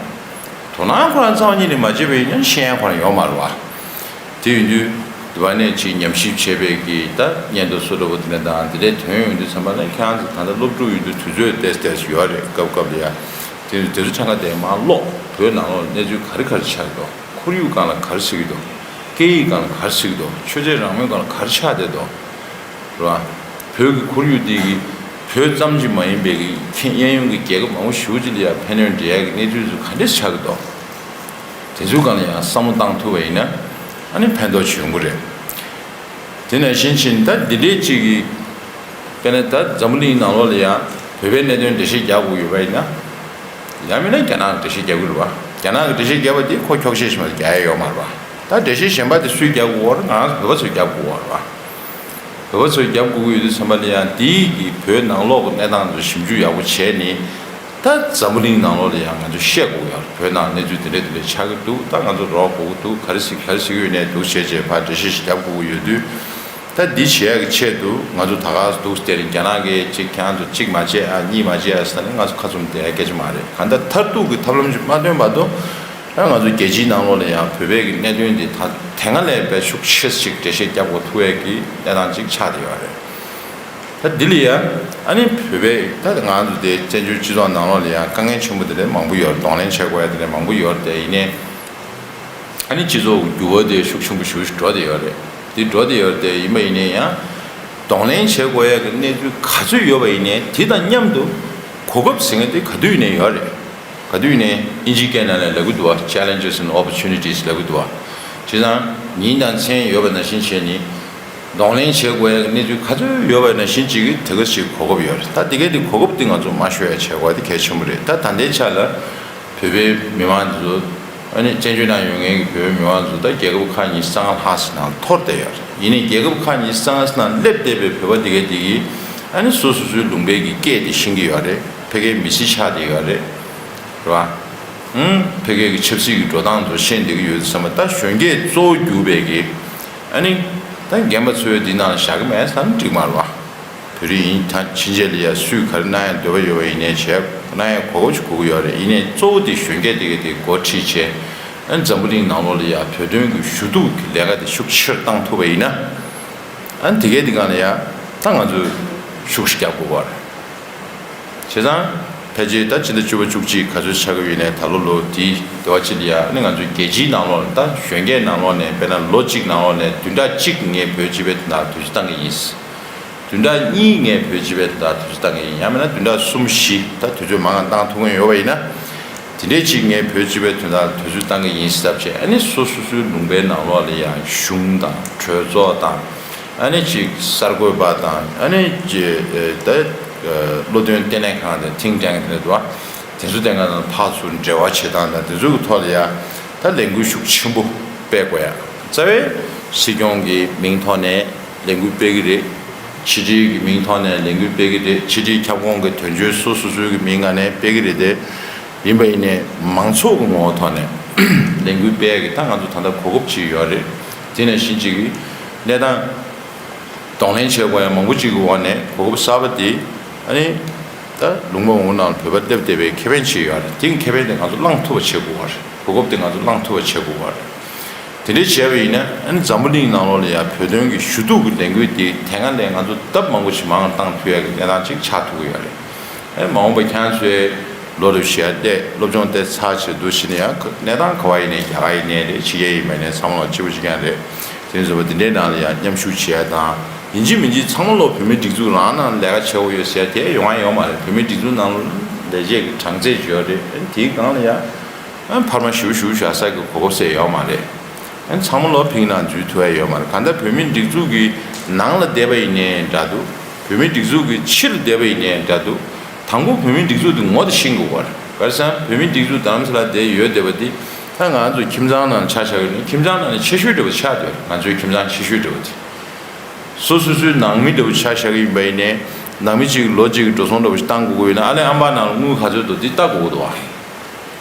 དོ་སྣང་ཁོ་རང་རྩ་བ་ཉིད་ནས་མ་བྱས་པ་ཡིན་ན་ཤེས་ཡ་ཁོ་རང་ཡོད་མ་རེད་བ། དེ་ཡིན་དུས་འདི་བ་ནས་ཅིག་ཉམས་ཞིབ་བྱས་པའི་གི་ད་སྙན་ཐོ་སོ་འདྲ་པོ་དེ་འདྲ་དང་དེ་འདྲའི་ཐོན་ཡོང་དུས་ཙམ་པ་ལ། ཁྱེད་རང་ཚོ་ད་ལྟ་སློབ་ཕྲུག་ཡིན་དུས་དུས་ཚོད་ཏོག་ཙམ་ཡོད་རེད། སྐབས་སྐབས་ལ་ཡ་དེ་དེ་ཚོ་ཆ་ཚང་དེ་མར་ཀློག་བོད་ནང་ལོགས་གནས་ཚུལ་ག་རེ་ག་རེ་ཆགས་ཀྱི་འདུག་ཁོར་ཡུག་སྒང་ལ་ག་རེ་ཟེར་གྱི་འདུག་སྐད་ཡིག་སྒང་ལ་ག་རེ་ཟེར་གྱི་འདུག་ཆོས་དད་རང་མོས་སྒང་ལ་ག་རེ་ཆགས་བསྡད་འདུག་རེད་བ། བོད་ཀྱི་ཁོར་ཡུག་འདི་གིས་བོད་ཙམ་གྱིས་མ་ཡིན་པའི་གི་ཁྱེད་གཡས་གཡོན་གྱི་རྒྱལ་ཁབ་མང་པོ་ཞེ་པོ་ཅིག་ལ་ཡང་ཕན་གནོད་འབྲེལ་ཡག་གི་གནས་ཚུལ་ཚོ་ག་འདྲས་ཆགས་ཀྱི་འདུག་དེ་ཚོའི་སྒང་ལ་ཡང་བསམ་བློ་བཏང་ཐུབ་པ་ཡིན་ན། ཨ་ནི་ཕན་ཐོགས་ཅིག་ཡོང་གི་རེད། དེ་ནང་བཞིན་བྱས་ནས་ད་འདི་འདྲས་ཅིག་གི་དཔེར་ན་ད་འཛམ་བུ་གླིང་ནང་ལོགས་ལ་ཡང་བོད་པའི་གནད་དོན་འགྲེལ་བཤད་རྒྱག་དགོས་ཡོད་པ་ཡིན་ན། ཡང་མིན་ན་རྒྱ་ནག་གི་འགྲེལ་བཤད་རྒྱག་གི་རེད་བ། རྒྱ་ནག་གི་འགྲེལ་བཤད་རྒྱབ་པ་དེ་ཁོ་འཁྱོག་བཤད་ཞིག་མ་གཏོགས་རྒྱག་ཡ་ཡོད་མ་རེད་བ། ད་འགྲེལ་བཤད་གཞན་པ་དེ་སུས་རྒྱབ་དགོས་པ་རེད། ང་རང་ཚོ་བོད་པ་ཚོས་རྒྱབ་དགོས་པ་རེད་བ། བོད་པ་ཚོས་རྒྱབ་དགོས་ཀྱི་ཡོད་དུས་ཙམ་པ་ལ་ཡང་དེའི་གི་བོད་ནང་ལོགས་ཀྱི་གནས་སྟངས་ཚོ་ཞིབ་འཇུག་ཡག་པོ་བྱས་ནས། ད་འཛམ་བུ་གླིང་ནང་ལོགས་ལ་ཡང་ང་ཚོས་བཤད་དགོས་ཀྱི་ཡོད་རེད། བོད་ནང་གནས་ཚུལ་དེ་འདྲ་དེ་འདྲ་ཆགས་ཀྱི་འདུག་ད་ང་ཚོ་རོགས་དགོས་ཀྱི་འདུག་ག་རེ་ཟེར་ག་རེ་ཟེར་གྱི་ཡོད་ནའི་འདུག་བྱས་བྱས་ཕར་འགྲེལ་བཤད་ཞིག་རྒྱབ་དགོས་ཀྱི་ཡོད་དུས། ད་འདི་བྱེད་ཡག་གི་ཆེད་དུ་ང་ཚོ་ད་ག་སེ་འདུག་སེ་དེ་རིང་རྒྱ་ནག་གིས་གཅིག་ཁྱེད་རང་ཚོ་གཅིག་མ་བྱེད་ཨ། གཉིས་མ་བྱེད་ཨ་ཟེར་ནས་ང་ཚོ་ཁ་བཙུམ་བསྡད་ཡ་སྐད་ཆ་མ་རེད། གང་ལྟར་མཐར་ཐུག་གི་ཐབས་ལམ་ཞིག་མ་བཏོན་བར་དུ། ད་ང་ཚོ་རྒྱལ་སྤྱིའི་ནང་ལོགས་ལ་ཡང་བོད་པའི་གི་གནད་དོན་འདི་ད་དེ་སྔ་ལས་དཔེ་ཤུགས་ཆེ་ཞིག་འགྲེལ་བཤད་རྒྱབ་དགོས་ཐུག་ཡས་ཀྱི་གནས་སྟངས་ཅིག་ཆགས་བསྡད་ཡོད་རེད། ད་འདི་ལ་ཡང་ཨ་ནི་བོད་པའི་ད་ང་ཚོ་དེ་བཙན་བྱོལ་སྤྱི་ཚོགས་ནང་ལོགས་ལ་ཡང་དཀའ་ངལ་ཆེན་པོ་དེ་འདྲ་མང་པོ་ཡོད་རེད། གདོང་ལེན་བྱེད་དགོས་ཡ་དེ་འདྲ་མང་པོ་ཡོད་རེད། དེ་ཡིན་ནའི་ཨ་ནི་སྤྱི་ཚོགས་འགྱུར་བ་དེ་ཤུགས་ཆེན་པོ་ཞེ་པོ་ཞིག་འགྲོ་བསྡད་ཡོད་རེད། དེ་འགྲོ་བསྡད་ཡོད་རེད། དེ་ཡིན་པ་ཡིན་ནའི་ཡང་གདོང་ལེན་བྱེད་དགོས་ཡ་གི་གནས་ཚུལ་ག་ཚོད་ཡོད་པ་ཡིན་ནའི་དེ་དང་མཉམ་དུ་གོ་སྐབས་ཟེར་མཁན་དེ་ག་དུས་ཡིན་ནའི་ཡོད་རེད། ག་དུས་ནས་ཨིན་ཇིའི་སྐད་ནང་ལ་ལབ་ཀྱི་འདུག་བ། Challenges and Opportunities ལབ་ཀྱི་འདུག་བ། བྱས་ཙང་ཉིན་དང་མཚན་ཡོད་པ་ནང་བཞིན་བྱས་ནས་གདོང་ལེན་བྱེད་དགོས་ཡ་གི་གནས་ཚུལ་ག་ཚོད་ཡོད་པ་ནང་བཞིན་ཅིག་གི་དེ་ག་ཅིག་གོ་སྐབས་ཡོད་རེད། ད་དེ་གའི་དེ་གོ་སྐབས་དེ་ང་ཚོ་མ་ཤོར་ཡ་བྱེད་དགོས་པ་དེ་གལ་ཆེན་པོ་རེད། ད་ད་ལྟའི་ཆ་ལ་བོད་པའི་མི་མང་ཚོ་ཨ་ནི་བཙན་བྱོལ་ནང་ཡོད་མཁན་གྱི་བོད་པའི་མི་མང་ཚོ་ད་རྒྱལ་ཁབ་ཁག་ཉི་ཤུ་རྩ་ལྔ་ལྷག་ཙམ་ནང་འཐོར་བསྡད་ཡོད་རེད། ཡིན་ནའི་རྒྱལ་ཁབ་ཁག་ཉི་ཤུ་རྩ་ལྔ་ནང་སླེབས་བསྡད་པའི་བོད་པ་དེ་གའི་དེ་གིས་ཨ་ནི་སོ་སོ་སོའི་ལུང་པའི་གི་སྐད་དེ་ཤེས་ཀྱི་ཡོད་རེད། ཕ་གིའི་མི་སེར་ཆགས་བསྡད་ཡོད་རེད། རེད་བ། ཨང་། ཕ་གི་གི་ཆབ་སྲིད་ཀྱི་འགྲོ་སྟངས་ཚོ་ཤེས་བསྡད་ཀྱི་ཡོད་ཙམ་པ། ད་གཞོན་སྐྱེས་གཙོ་བོ་གྱུར་པའི་གི་ཨ་ནི་ད་རྒན་པ་ཚོའི་འདི་ནང་བཞག་གི་མེད་ཙང་འགྲིག་མ་རེད་བ། བོད་རིགས་ཡིན་ད་ཕྱིན་ཆད་ལ་ཡ་སུས་ག་རེ་གནང་ཡ་འདོད་པ་ཡོད་པ་ཡིན་ནའི་བྱས་གནང་ཡ་གོ་སྐབས་ཤིག་དགོས་ཀྱི་ཡོད་རེད། ཡིན་ནའི་གཙོ་བོ་དེ་གཞོན་སྐྱེས་དེ་གི་དེ་འགོ་ཁྲིད་བྱས། ཨ་ནི་འཛམ་བུ་གླིང་ནང་ལོགས་ལ་ཡ་བོད་དོན་གྱི་ཞུ་གཏུག་གི་ལས་ཀ་དེ་ཤུགས་ཆེར་བཏང་ཐུབ་པ་ཡིན་ན། ཨ་ནི་དེ་གའི་དེ་ག་ལ་ཡ་ད་ང་ཚོས་ཤུགས་ཤིག་རྒྱག་དགོས་པ་རེད། བྱས་ཙང་ཕལ་ཆེར་ད་ཕྱི་ཟླ་བཅུ་པ་བཅུ་གཅིག་ག་ཚོད་ཆགས་ཀྱི་ཡོད་ནའི་ད་ལོ་ལོ་དེའི་ཟླ་བ་གཅིག་ལ་ཡ་ཨ་ནི་ང་ཚོའི་རྒྱལ་སྤྱིའི་ནང་ལོགས་ལ་ད་གཞོན་སྐྱེས་ནང་ལོགས་ནས་དཔེར་ན་ལོ་གཅིག་ནང་ལོགས་ནས་བདུན་ཕྲག་གཅིག་ངས་བོད་སྤྱི་པའི་དོན་དག་དུས་ཚོད་བཏང་གི་ཡིན། བདུན་ཕྲག་གཉིས་ངས་བོད་སྤྱི་པའི་དོན་དག་དུས་ཚོད་བཏང་གི་ཡིན། ཡང་མིན་ན་བདུན་ཕྲག་གསུམ་བཞི་ད་དུས་ཚོད་མང་ང་བཏང་ཐུབ་མཁན་ཡོད་པ་ཡིན་ན། དེ་འདྲའི་ཅིག་ངས་བོད་སྤྱི་པའི་དོན་དག་ལ་དུས་ཚོད་བཏང་གི་ཡིན་ཟེར་ཐབས་བྱས། ཨ་ནི་སོ་སོ་སོའི་ལུང་པའི་ནང་ལོགས་ལ་ཡང་གཞུང་དང་གྲོས་ཚོགས་དང་། ཨ་ནི་ཅིག་གསར་འགོད་པ་དང་། ཨ་ནི་ཅིག་ད་བློ་འདོན་ལྟེ་གནས་ཁང་དང་ཐིང་ཊེང་དེ་འདྲ་འདུག་བ། དེ་ཚོ་ལྟེ་གནས་ཁང་དང་ཕར་ཚུར་འབྲེལ་བ་བྱེད་སྟངས་དང་དེ་ཚོའི་ཐོག་ལ་ཡང་ད་ལས་འགུལ་ཤུགས་ཆེན་པོ་སྤེལ་དགོས་ཡ། རྩ་བའི་སྲིད་སྐྱོང་གི་མིང་ཐོག་ནས་ལས་འགུལ་སྤེལ་གི་རེད། ཕྱི་དྲིལ་གྱི་མིང་ཐོག་ནས་ལས་འགུལ་སྤེལ་གི་རེད། ཕྱི་དྲིལ་ཁྱབ་ཁོངས་ཀྱི་དོན་གཅོད་སོ་སོ་སོའི་གི་མིང་ངག་ནས་སྤེལ་གི་རེད་དེ། ཡིན་པ་ཡིན་ནའི་མང་ཚོགས་ཀྱི་ངོ་བོ་ཐོག་ནས་ལས་འགུལ་སྤེལ་གི་ད་ང་ཚོ་ད་ལྟ་གོ་སྐབས་ཅིག་ཡོད་རེད། དེ་ནས་གཞི་གཅིག་གི་གནས་སྟངས་གདོང་ལེན་བྱེད་དགོས་ཡ་མང་པོ་ཅིག་གི་འོག་ནས་གོ་སྐབས་གསར་པ་དེ་ཨ་ནི་ད་ལུང་པ་མང་པོ་ནང་ལ་བོད་པ་སླེབས་བསྡད་པའི་ཁེ་ཕན་ཅིག་ཡོད་རེད། དེ་གི་ཁེ་ཕན་དེ་ང་ཚོ་བླངས་ཐུབ་པ་བྱེད་དགོས་པ་རེད། གོ་སྐབས་དེ་ང་ཚོ་བླངས་ཐུབ་པ་བྱེད་དགོས་པ་རེད། དེ་འདྲའི་བྱས་པ་ཡིན་ན་ཨ་ནི་འཛམ་བུ་གླིང་ནང་ལོགས་ལ་ཡང་བོད་དོན་གྱི་ཞུ་གཏུག་གི་ལས་འགུལ་དེ་དེ་སྔ་ལས་ང་ཚོ་ལྡབ་མང་པོ་ཞིག་མང་བཏང་ཐུབ་ཡ་གི་གནས་སྟངས་ཅིག་ཆགས་ཐུབ་ཀྱི་ཡོད་རེད། ཨ་ནི་མ་འོངས་པ་ཁྱེད་ཚོས་ལོ་རེ་བཞིན་བལྟས་སློབ་སྦྱོང་བལྟས་ཚར་བྱས་འདུག་བྱས་ནས་ཡང་གནས་སྟངས་ག་བ་ཡིན་ནའི་རྒྱ་གར་ཡིན་ནའི་རེད། ཕྱི་རྒྱལ་ཡིན་པ་ཡིན་ནའི་ཚང་མ་ལ་གཅིག་པ་གཅིག་རྐྱང་རེད། དེ་ཚོ་བ་དེ་འདྲའི་ནང་ལ་ཡང་མཉམ་ཞུགས་བྱེད་ཡ་དང་། ཡིན་གཅིག་མིན་གཅིག་ཚང་མ་ལོག་བོད་མིའི་སྒྲིག་འཛུགས་རང་ནང་ལས་ཀ་བྱེད་དགོས་ཡོད་ཟེར་ཡ་དེ་ཡོང་ཡ་ཡོད་མ་རེད། བོད་མིའི་སྒྲིག་འཛུགས་ནང་ལ་ལས་བྱེད་ཀྱི་གྲངས་ཚད་ཅིག་ཡོད་རེད། དེའི་སྒང་ལ་ཡང་། ཨ་འཕར་མ་ཞུ་ཞུ་བཞག་ས་གི་གོ་སྐབས་ཟེར་ཡོད་མ་རེད། ཨ་ཚང་མ་ལོ་ཕིང་ནང་འཛུལ་ཐུབ་ཡ་ཡོད་མ་རེད། གང་ལྟར་བོད་མིའི་སྒྲིག་འཛུགས་ཀྱི་ནང་ལ་བསྡད་པ་ཡིན་ནའི་འདྲ་འདུག་བོད་མིའི་སྒྲིག་འཛུགས་ཀྱི་ཕྱིར་བསྡད་པ་ཡིན་ནའི་འདྲ་འདུག་དང་པོ་བོད་མིའི་སྒྲིག་འཛུགས་དེ་ངོ་དེ་ཤེས་དགོས་པ་རེད། ག་རེ་ཟེར་ན་བོད་མིའི་སྒྲིག་འཛུགས་རྡ་རམ་ས་ལ་དེ་ཡོད་བསྡད་པ་དེ་ད་ང་ཚོ་ཁྱིམ་ཚང་ནང་ཆ་བཞག་ཡོད་ན་ཁྱིམ་ཚང་ནང་ནས་ཆེ་ཤོས་འདྲ་པོ་ཆགས་བསྡད་པ་རེད། ང་ཚོའི་ཁྱིམ་ཚང་ཆེ་ཤོས་འདྲ་པོ་དེ། སོ་སོ་སོའི་ནང་མི་འདྲ་པོ་ཆ་བཞག་གི་ཡིན་པ་ཡིན་ནའི། ནང་མི་གཅིག་ལོ་གཅིག་གི་འགྲོ་སོང་འདྲ་པོ་ཞིག་བཏང་དགོས་ཀྱི་ཡོད་ན་ཨ་ནི་ཨམ་པ་ནང་ལ་དངུལ་ག་ཚོད་འདུག་འདི་ལྟ་དགོས་ཀྱི་འདུག་ཨ།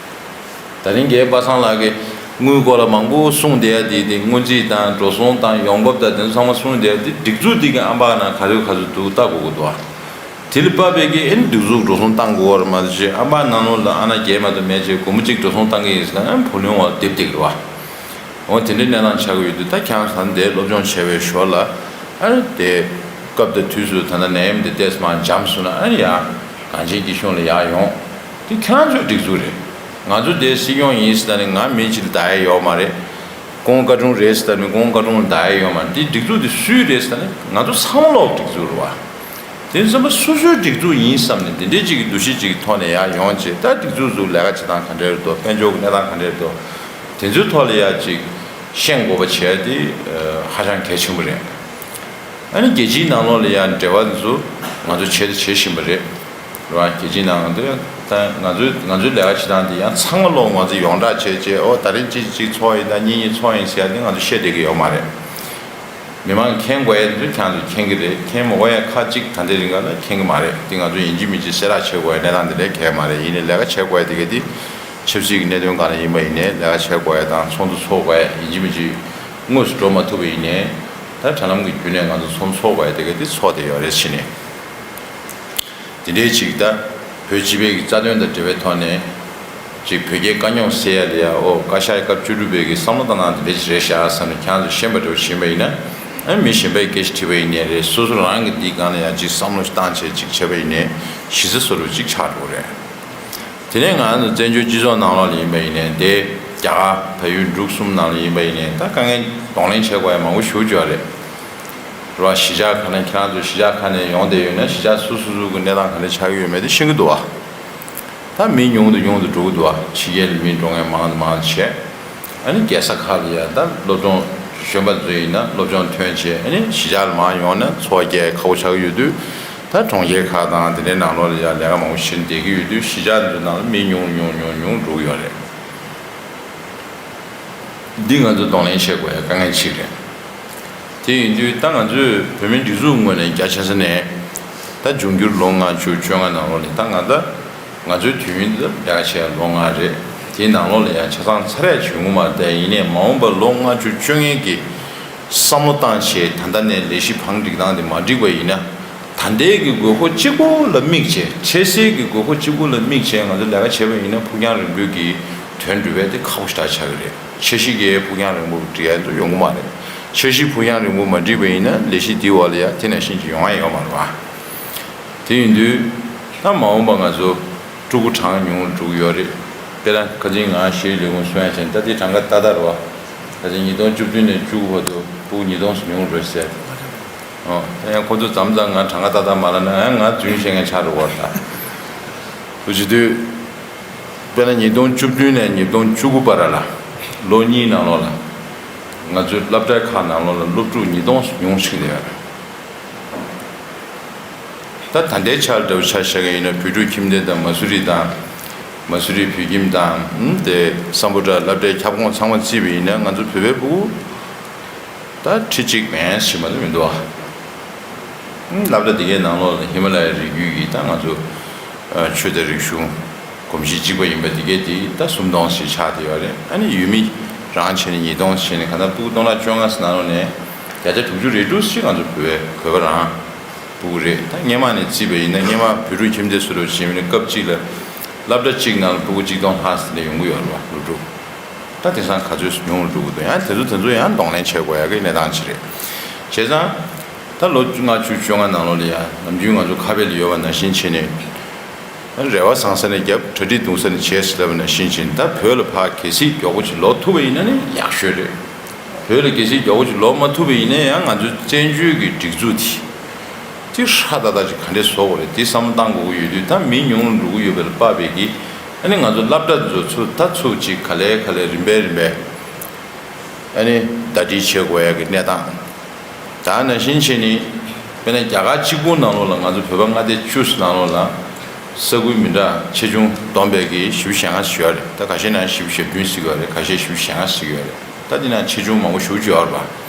ད་རིང་རྒན་པ་སངས་ལགས་ཀྱིས་དངུལ་སྐོར་ལ་མང་པོ་གསུངས་བསྡད་ཡ་དེ་དེ་སྔོན་རྩིས་དང་འགྲོ་སོང་དང་ཡོང་འབབ་དང་དེ་ཚོ་ཚང་མ་གསུངས་བསྡད་ཡ་དེ་སྒྲིག་འཛུགས་འདི་གི་ཨམ་པ་ནང་ག་ཚོད་ག་ཚོད་འདུག་ལྟ་དགོས་ཀྱི་འདུག་ཨ། དེ་ལ་དཔག་པའི་གི་ཨེ་ནི་སྒྲིག་འཛུགས་འགྲོ་སོང་བཏང་དགོས་པ་རེད་མ་གཏོགས་ཅིག་ཨམ་པ་ནང་ལོགས་ལ་ཨ་ན་རྒྱལ་མ་གཏོགས་མེད་ཅིག་སྒོར་མོ་གཅིག་འགྲོ་སོང་བཏང་གི་ཡིན་ཟེར་ན་ཨ་ནི་བུ་ལོན་འོག་ལ་རྡིབ་བསྡད་ཀྱི་རེད་བ། འོ་དེ་འདྲའི་གནས་སྟངས་ཆགས་ཀྱི་ཡོད་དུས་ད་ཁྱེད་རང་ད་འདིར་སློབ་སྦྱོང་བྱས་པའི་ཞོར་ལ་ཨ་ནི་དེ་སྐབས་དང་དུས་སུ་ད་ལྟ་ནད་ཡམས་འདི་ཏོག་ཙམ་མར་འཇམ་སོང་ན་ཨ་ནི་ཡང་གངས་ཅན་སྐྱིད་གཤོངས་ལ་ཡར་ཡོང་། དེ་ཁྱེད་རང་ཚོའི་སྒྲིག་འཛུགས་རེད། ང་ཚོ་དེ་སྲིད་སྐྱོང་ཡིན་ཟེར་ད་ནི་ང་མི་གཅིག་ལ་བདག་ཡ་ཡོད་མ་རེད། ཁོང་བཀའ་དྲུང་རེད་ཟེར་ད་ནི་ཁོང་བཀའ་དྲུང་ལ་བདག་ཡ་ཡོད་མ་རེད། དེ་སྒྲིག་འཛུགས་དེ་སུའི་རེད་ཟེར་ད་ནི་ང་ཚོ་ཚང་མ་ལོག་སྒྲིག་འཛུགས་རེད་བ། དེ་ཚང་མ་སོ་སོའི་སྒྲིག་འཛུགས་ཡིན་བསམ་ནས་འདི་འདྲའི་ཅིག་གི་འདུ་ཤེས་ཅིག་གི་ཐོག་ནས་ཡར་ཡོང་བྱས་ད་སྒྲིག་འཛུགས་ཚོ་ལས་ཀ་བྱེད་སྟངས་ག་འདྲ་རེད་འདུག་དཔལ་འབྱོར་གྱི་གནས་སྟངས་ག་འདྲ་རེད་འདུག་དེ་ཚོའི་ཐོག་ལ་ཡར་ཅིག་ཤེས་དགོས་པ་བྱས་དེ་ཧ་ཅང་གལ་ཆེན་པོ་རེད། ཨ་ནི་རྒྱལ་སྤྱིའི་ནང་ལོགས་ལ་ཡང་འབྲེལ་བ་འདི་ཚོ་ང་ཚོ་བྱེད་དང་བྱེད་བཞིན་པ་རེད། རེད་བ། རྒྱལ་སྤྱིའི་ནང་འདི་ད་ང་ཚོའི་ང་ཚོའི་ལས་ཀ་བྱེད་སྟངས་འདི་ཡང་ཚང་མ་ལོག་ང་ཚོ་ཡོངས་གྲགས་བྱས་བྱས་ཨོ་ད་རིང་གཅིག་གཅིག་ཚོགས་ཡིན་ད་གཉིས་གཉིས་ཚོགས་ཡིན་ཟེར་ཡ་འདི་ང་ཚོ་བཤད་བསྡད་ཀྱི་ཡོད་མ་རེད། མི་མང་མཁྱེན་དགོས་ཡ་འདི་ཚོ་ཁྱེད་ཚོ་མཁྱེན་གྱི་རེད། མཁྱེན་མ་དགོས་ཡ་ཁ་གཅིག་ད་ལྟའི་རིང་ག་ལ་མཁྱེན་གྱི་མ་རེད། འདི་ང་ཚོ་ཡིན་གཅིག་མིན་གཅིག་གསལ་བསྒྲགས་བྱེད་དགོས་ཡ་གནས་སྟངས་འདི་འདྲ་གང་ཡང་མ་རེད། ཡིན་ནའི་ལས་ཀ་བྱེད་དགོས་ཡ་འདི་ག་འདི་ཆབ་སྲིད་ཀྱི་གནད་དོན་སྒང་ལ་ཡིན་པ་ཡིན་ནའི་ལས་ཀ་བྱེད་དགོས་ཡ་དང་ཚོགས་འདུ་ཚོགས་དགོས་ཡ་ཡིན་གཅིག་མིན་གཅིག་དངོས་སུ་འགྲོ་མ་ཐུབ་པ་ཡིན་ནའི། ད་དྲ་ལམ་གྱི་བརྒྱུད་ནས་ང་ཚོ་ཚོགས་འདུ་ཚོགས་དགོས་ཡ་དེ་ག་དེ་ཚོགས་བསྡད་ཡོད་རེད་ཕྱིན་ནས། དེ་འདྲའི་ཅིག་ད་བོད་སྤྱི་པའི་གི་རྩ་དོན་དང་འབྲེལ་བའི་ཐོག་ནས་ཅིག་བོད་རྒྱའི་དཀའ་རྙོག་སེལ་ཡ་ལ་ཡ་ཨོ་བཀའ་ཤག་སྐབས་བཅུ་དྲུག་པའི་གི་བསམ་བློ་བཏང་སྟངས་དེ་འདྲ་ཅིག་རེད་ཤག་བསམ་ནས་ཁྱེད་རང་ཚོ་ཤེས་པ་འདྲ་བོ་ཞིག་ཡིན་པ་ཡིན་ན། ཨ་མི་གཞན་པས་སྐད་ཆ་དྲིས་པ་ཡིན་ནའི་རེད། སོ་སོ་རང་གི་འདིའི་སྒང་ལ་ཡ་ཅིག་བསམ་བློ་ཞིག་བཏང་བྱས་ཅིག་བྱས་པ་ཡིན་ནའི་གཞི་རྩ་བཟོ་འདྲ་བོ་ཅིག་ཆགས་འགྲོ་གི་རེད། དེ་ནས་ང་ཚོ་བཙན་བྱོལ་སྤྱི་ཚོགས་ནང་ལོགས་ལ་ཡིན་པ་ཡིན་ནའི་དེ་རྒྱ་གར་བལ་ཡུལ་འབྲུག་གསུམ་ནང་ལ་ཡིན་པ་ཡིན་ནའི་ད་དཀའ་ངལ་གདོང་ལེན་བྱེད་དགོས་ཡ་མང་པོ་ཞེ་པོ་ཅིག་ཡོད་རེད། རེད་བ། གཞིས་ཆགས་ཁག་ནས་ཁྱེད་རང་ཚོ་གཞིས་ཆགས་ཁག་ནས་ཡོང་བསྡད་ཡོད་ན་གཞིས་ཆགས་སོ་སོ་སོ་གི་གནས་སྟངས་ག་འདྲ་ཆགས་ཀྱི་ཡོད་མེད་དེ་ཤེས་ཀྱི་འདུག་བ། ད་མི་ཉུང་དུ་ཉུང་དུ་འགྲོ་གི་འདུག་བ། ཕྱི་རྒྱལ་ལ་མི་འགྲོ་མཁན་མང་དུ་མང་དུ་བྱས། ཨ་ནི་རྒྱལ་ས་ཁག་ལ་ཡ་ད་སློབ་སྦྱོང་གཞོན་པ་ཚོ་ཡིན་ན་སློབ་སྦྱོང་ཐོན་བྱས་ཨ་ནི་གཞིས་ཆགས་ལ་མར་ཡོང་ན་འཚོ་བ་སྐྱེལ་ཁག་པོ་ཆགས་ཀྱི་ཡོད་དུས། ད་གྲོང་ཁྱེར་ཁག་དང་དེ་འདྲའི་ནང་ལོགས་ལ་ཡ་ལས་ཀ་མང་པོ་བྱེད་བསྡད་ཀྱི་ཡོད་དུས་གཞིས་ཆགས་འདི་ཚོ་ནང་ལ་མི་ཉུང་ཉུང་ཉུང་ཉུང་འགྲོ་གི་ཡོད་རེད། འདི་ང་ཚོ་གདོང་ལེན་བྱེད་དགོས་ཡ་དཀའ་ངལ་ཅིག་རེད། དེ་ཡིན་དུས་ད་ང་ཚོས་བོད་མིའི་སྒྲིག་འཛུགས་ངོས་ནས་རྒྱ་ཆེ་ས་ནས་ད་འབྱུང་འགྱུར་ལོ་ལྔ་བཅུ་བཅོ་ལྔ་ནང་ལོགས་ལ་ད་ང་ད་ང་ཚོའི་དུས་ཡུན་འདི་ལས་ཀ་བྱས་ལོ་ལྔ་རེད། དེའི་ནང་ལོགས་ལ་ཡང་ཆ་ཚང་ཚར་ཡ་བྱུང་གི་མ་རེད། དེ་ཡིན་ནའི་མ་འོངས་པར་ལོ་ལྔ་བཅུ་བཅོ་ལྔའི་གི་བསམ་བློ་བཏང་བྱས་ད་ལྟ་ནས་ལས་གཞི་བང་སྒྲིག་སྟངས་དེ་མ་འགྲིག་པ་ཡིན་ན། ད་ལྟའི་གི་དགོས་མཁོ་གཅིག་པོ་ལ་དམིགས་བྱས་འཕྲལ་སེལ་གྱི་དགོས་མཁོ་གཅིག་པོ་ལ་དམིགས་བྱས་ང་ཚོ་ལས་ཀ་བྱས་པ་ཡིན་ན་ཕུགས་རྒྱང་རིང་པོའི་གི་ དོན་འགྲུབ་པ་དེ་ཁག་པོ་ཞེ་དྲག་ཆགས་ཀྱི་རེད། འཆར་གཞི་གི་ཕུགས་རྒྱང་རིང་པོ་སྒྲིག་ཡ་ཚོ་ཡོང་གི་མ་རེད། འཆར་གཞི་ཕུགས་རྒྱང་རིང་པོ་མ་སྒྲིག་པ་ཡིན་ན་ལས་གཞི་འདིའི་འོག་ལ་ཡ་དེ་ནང་བཞིན་གྱི་ཡོང་ཡ་ཡོད་མ་རེད་པ། དེ་ཡིན་དུས་ད་མ་འོངས་པ་ང་ཚོ་ཕྲུ་གུ་གྲངས་ཉུང་རུ་འགྲོ་གི་ཡོད་རེད། དཔེར་ན་ཁ་སང་ང་ཞེས་ལས་ཁུངས་གསུང་ཡ་བྱས་ད་དེ་གྲངས་ཀ་ཏག་ཏག་རེད་པ། ད་ཆ་ཉིས་སྟོང་བཅུ་བདུན་ནས་བཅུ་དགུ་བར་དུ་ཕྲུ་གུ་ཉིས་སྟོང་ཙམ་ཉུང་རུ་འགྲོ་ཟེར། ཨོ། ད་ཡང་ཁོ་ཚོ་མཚམས་མཚམས་ང་གྲངས་ཀ་ཏག་ཏག་མ་ལབ་ན་ཡང་ང་རྫུན་བཤད་མཁན་ཆགས་འགྲོ་གི་རེད་ད། འུ་ཅི་དུས། དཔེར་ན་ཉིས་སྟོང་བཅུ་བདུན་ནས་ཉིས་སྟོང་བཅུ་དགུ་བར་ལ་ལོ་གཉིས་ནང་ལོགས་ལ་ང་ཚོའི་སློབ་གྲྭ་ཁག་ནང་ལོགས་ལ་སློབ་ཕྲུག་ཉིས་སྟོང་ཉུང་ཕྱིན་བསྡད་ཡོད་རེད། ད་ད་ལྟའི་ཆར་འདྲ་བོ་ཆ་བཞག་གི་ཡིན་ན་བོད་ཕྲུག་ཁྱིམ་སྡེ་དང་མ་སུ་རི་དང་། མ་སུ་རི་བོད་ཁྱིམ་དང་། ཨུམ། དེ་སམ་བྷོ་ཊ་སློབ་གྲྭའི་ཁྱབ་ཁོངས་ཚང་མ་བརྩིས་པ་ཡིན་ན་ང་ཚོ་བོད་པའི་ཕྲུ་གུ་ད་ཁྲི་གཅིག་མན་ཞིག་མ་གཏོགས་མི་འདུག་ཨ། ཨུམ། སློབ་གྲྭ་དེ་གའི་ནང་ལོགས་ལ་ཧི་མ་ལ་ཡའི་རི་རྒྱུད་ཀྱི་ད་ང་ཚོ་ཨ་ཆོས་དང་རིག་གཞུང་། གོམས་གཤིས་གཅིག་པ་ཡིན་པ་འདི་གས་དེ་ད་སུམ་སྟོང་ཞིག་ཆགས་བསྡད་ཡོད་རེད། ཨ་ནི་ཡུལ་མི་རང་བྱས་ནས་ཉིས་སྟོང་བྱས་ནས་གང་ལྟར་ཕྲུ་གུ་སྟོང་ཕྲག་བཅོ་ལྔ་ཙམ་ནང་ལོགས་ནས་བརྒྱ་ཆ་དྲུག་ཅུ་རེ་དྲུག་ཅིག་ང་ཚོ་བོད་པའི་བོད་པ་རང་ཕྲུ་གུ་རེད། ད་སྔས་མ་ནས་བརྩིས་པ་ཡིན་ན་སྔས་མ་བོད་ཕྲུག་ཁྱིམ་སྡེ་སུ་རུ་བྱིན་པ་ནི་སྐབས་གཅིག་ལ་སློབ་གྲྭ་གཅིག་ནང་ལ་ཕྲུ་གུ་གཅིག་སྟོང་ལྷག་ཙམ་ནས་ཡོང་གི་ཡོད་རེད་བ། སློབ་ཕྲུག་ད་དེང་སང་ག་ཚོད་ཉུང་རུ་འགྲོ་གི་འདུག་ཡང་དེ་ཚོ་དེ་ཚོ་ཡང་གདོང་ལེན་བྱེད་དགོས་ཡ་གི་གནས་སྟངས་ཅིག་རེད། བྱས་ཙང་ད་ལོ་ལྔ་བཅུ་བཅོ་ལྔ་ནང་ལོགས་ལ་ཡ་ནམ་རྒྱུན་ང་ཚོ་ཁ་དཔེ་ལ་ཡོད་པ་ནང་བཞིན་བྱས་ནས། རེ་བ་བཟང་ས་ནས་རྒྱབ། གྲ་སྒྲིག་ཐུང་ས་ནས་བྱས་ཟེར་ལབ་པ་ནང་བཞིན་བྱས་ད་བོད་ལ་ཕར་གལ་སྲིད་མགྱོགས་པོ་ཅིག་ལོག་ཐུབ་པ་ཡིན་ན་ནི་ཡག་ཤོས་རེད། བོད་ལ་གལ་སྲིད་མགྱོགས་པོ་ཅིག་ལོག་མ་ཐུབ་པ་ཡིན་ན་ཡང་ང་ཚོའི་བཙན་བྱོལ་གྱི་སྒྲིག་འཛུགས་དེ་དེ་ཧྲ་ཏག་ཏག་ཅིག་ག་འདྲས་བཟོ་དགོས་རེད་དེ་བསམ་བློ་བཏང་དགོས་ཀྱི་ཡོད་དུས་ད་མི་ཉུང་རུ་འགྲོ་གི་ཡོད་པ་ལ་དཔག་པའི་གི་ཨ་ནི་ང་ཚོ་སློབ་གྲྭ་ཚོ་ཚུར་ད་ཚུར་ཅིག་ག་ལེ་ག་ལེ་རིམ་པས་རིམ་པས་ཨ་ནི་ཟླ་སྒྲིལ་བྱེད་དགོས་ཡ་གི་གནས་སྟངས། ད་ནང་བཞིན་བྱས་ནི། དཔེར་ན་རྒྱ་གར་གཅིག་པུ་ནང་ལོགས་ལ་ང་ཚོ་བོད་པ་མངའ་སྡེ་བཅུ་ནང་ལོགས་ལ་ས་ཁུལ་མི་འདྲ་ཆེ་ཆུང་བསྡོམས་པའི་གི་བཞི་བཅུ་ཞེ་ལྔ་ཞིག་ཡོད་རེད། ད་ཁ་ཤས་ནང་བཞི་བཅུ་ཞེ་བདུན་ཞིག་ཡོད་རེད། ཁ་ཤས་བཞི་བཅུ་ཞེ་ལྔ་ཞིག་ཡོད་རེད། ད་འདི་ནང་ཆེ་ཆུང་མང་པོ་ཞེ་པོ་ཅིག་ཡོད་རེད་པ།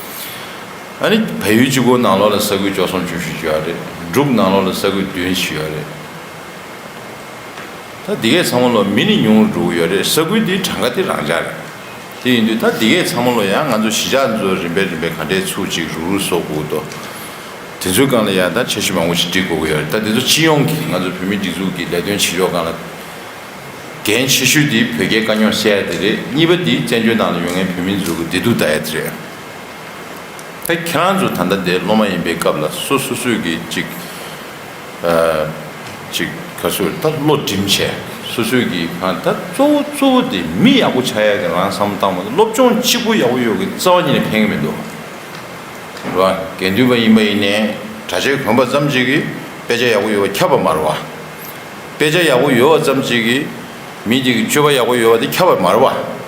ཨ་ནི་བལ་ཡུལ་གཅིག་པུ་ནང་ལོགས་ལ་ས་ཁུལ་བཅུ་གསུམ་བཅུ་བཞི་ཅིག་ཡོད་རེད། འབྲུག་ནང་ལོགས་ལ་ས་ཁུལ་བདུན་ཞིག་ཡོད་རེད། ད་འདི་གས་ཚང་མ་ལོ་མི་ནི་ཉུང་རུ་འགྲོ་གི་ཡོད་རེད། ས་ཁུལ་འདིའི་གྲངས་ཀ་དེ་རང་འཇགས་རེད། དེ་ཡིན་དུས་ད་འདི་གས་ཚང་མ་ལོ་ཡང་ང་ཚོ་གཞིས་ཆགས་ཚོ་རིམ་པས་རིམ་པས་ག་འདྲས་ཚུགས་ཅིག་རུག་རུག་བཟོ་དགོས་འདུག་དེ་ཚོའི་སྒང་ལ་ཡང་ད་འཆར་གཞི་མང་པོ་ཞིག་སྒྲིག་དགོས་ཀྱི་ཡོད་རེད། ད་འདི་ཚོ་སྤྱི་ཡོངས་ཀྱི་ང་ཚོ་བོད་མིའི་སྒྲིག་འཛུགས་ཀྱི་ལས་དོན་བྱེད་ཕྱོགས་སྒང་ལ་འགན་ཆེ་ཤོས་འདི་བོད་སྐད་དཀའ་རྙོག་སེལ་ཡ་དེ་རེད། གཉིས་པ་འདི་བཙན་བྱོལ་ནང་ལ་ཡོད་མཁན་བོད་མི་ཚོ་གི་བདེ་སྡུག་ལྟ་ཡ་དེ་རེད། ད་ཁྱེད་རང་ཚོ་ད་ལྟ་འདིར་སློབ་མ་ཡིན་པའི་སྐབས་ལ་སོ་སོ་སོས་ཀྱི་ཅིག་ཨ་ཅིག་ག་ཚོད་ད་བློ་སྒྲིམ་བྱས་སོ་སོས་ཀྱི་གང་ད་གཙོ་བོ་གཙོ་བོ་དེ་མི་ཡག་པོ་ཆགས་ཡག་གི་རང་བསམ་བློ་བཏང་བ་དང་སློབ་སྦྱོང་གཅིག་པུ་ཡག་པོ་ཡོད་ཀྱི་རྩ་བ་ཉིད་ནས་ཕན་གྱི་མི་འདུག་རེད་བ། དགེ་འདུན་པ་ཡིན་པ་ཡིན་ནའི་གྲྭ་ཆས་གོན་པ་ཙམ་ཅིག་གིས་དཔེ་ཆ་ཡག་པོ་ཡོད་པ་ཁྱབ་པ་མ་རེད་བ། དཔེ་ཆ་ཡག་པོ་ཡོད་པ་ཙམ་ཅིག་གིས་མི་དེ་གི་སྤྱོད་པ་ཡག་པོ་ཡོད་པ་དེ་ཁྱབ་པ་མ་རེད་བ།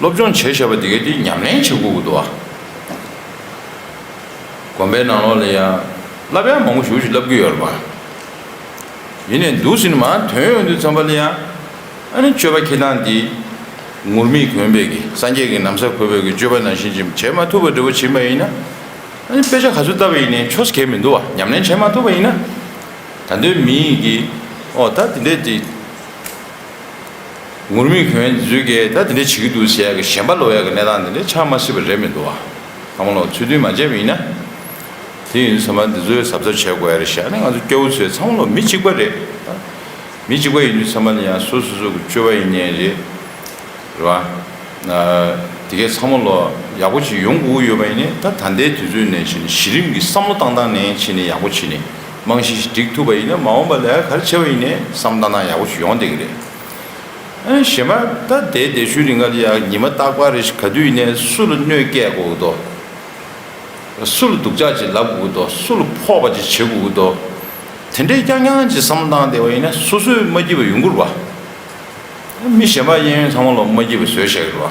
སློབ་སྦྱོང་བྱས་བཞག་པ་དེ་གའི་དེ་ཉམས་ལེན་བྱེད་དགོས་ཀྱི་འདུག་བ། དགོན་པའི་ནང་ལོགས་ལ་ཡང་བསླབ་ཡག་མང་པོ་ཞེ་པོ་ཞིག་བསླབ་ཀྱི་ཡོད་རེད་པ། ཡིན་ནའི་འདུག་ཟེར་ནས་མར་ཐོན་ཡོང་དུས་ཙམ་པ་ལ་ཡང་ཨ་ནི་སྤྱོད་པ་འཁྱེར་སྟངས་འདི་ངུར་སྨྲིག་གོན་པའི་གི་སངས་རྒྱས་ཀྱི་ན་བཟའ་གོན་པའི་གི་སྤྱོད་པ་ནང་བཞིན་ཅིག་བྱེད་མ་ཐུབ་པ་འདྲ་བོ་བྱེད་པ་ཡིན་ན་ཨ་ནི་དཔེ་ཆ་ག་ཚོད་ལྟ་བ་ཡིན་ནའི་ཆོ་ས་གས་མི་འདུག་བ། ཉམས་ལེན་བྱེད་མ་ཐུབ་པ་ཡིན་ན་ད་དུང་མི་ཡིན་གི་ཨོ་ད་དེ་འདྲས་དེ། ངུར་སྨྲིག་གོན་ཚོས་ཀྱིས་ད་དེ་འདྲ་བྱེད་ཀྱི་འདུག་ཟེར་ཡག་གི་ཞེན་པ་ལོག་ཡག་གི་གནས་སྟངས་དེ་འདྲ་ཆགས་མ་སྲིད་པ་རེད་མི་འདུག་བ། ཚང་མ་ལོག་ཚུལ་མཐུན་མ་བྱས་པ་ཡིན་ན། དེ་ཡིན་དུས་ཚང་མ་འདི་ཚོའི་གཟབ་གཟབ་བྱེད་དགོས་ཡ་རེད་ཤག་ཨ་ནི་ང་ཚོ་སྐྱ་བོ་ཚོས་ཚང་མ་ལོག་མི་གཅིག་པ་རེད། མི་གཅིག་པ་ཡིན་དུས་ཚང་མ་ལ་ཡང་སོ་སོ་སོ་གི་སྤྱོད་པ་ཡིན་ནའི་རེད། རེད་བ། དེ་གས་ཚང་མ་ལོ་ཡག་པོ་ཅིག་ཡོང་དགོས་ཀྱི་ཡོད་པ་ཡིན་ནའི་ད་ད་ལྟའི་དུས་ཚོད་ནས་བྱས་ནས་གཞི་རིམ་གྱི་བསམ་བློ་བཏང་སྟངས་ནས་བྱས་ནས་ཡག་པོ་བྱས་ནས་རྨང་གཞི་ཞིག་སྒྲིག་ཐུབ་པ་ཡིན་ན་མ་འོངས་པ་ལ་ག་རེ་བྱས་པ་ཡིན་ནའི་བསམ་བློ་བཏང་སྟངས་ཡག་པོ་ཞིག་ཡོང་བསྡད་ཀྱི་རེད། ཨ་ནི་གཞན་པ་ད་དེའི་འདས་ཤུལ་རིང་ག་ལ་ཡ་ཉི་མ་རྟག་པར་རེ་ཞིག་ག་དུས་ཡིན་ནའི་སུ་ལ་གནོད་སྐྱེལ་དགོས་ཀྱི་འདུག་སུ་ལ་སྡུག་ཅག་ཅིག་ལབ་དགོས་ཀྱི་འདུག་སུ་ལ་ཕོག་པ་ཅིག་བྱེད་དགོས་ཀྱི་འདུག་དེ་འདྲའི་རྐྱང་རྐྱང་ཅིག་བསམ་བློ་བཏང་བསྡད་པ་ཡིན་ན་སོ་སོས་མ་སྐྱིད་པ་ཡོང་གི་རེད་བ། མི་གཞན་པ་གཡས་གཡོན་ཚང་མ་ལོག་མ་སྐྱིད་པ་བཟོས་བཞག་གི་རེད་བ།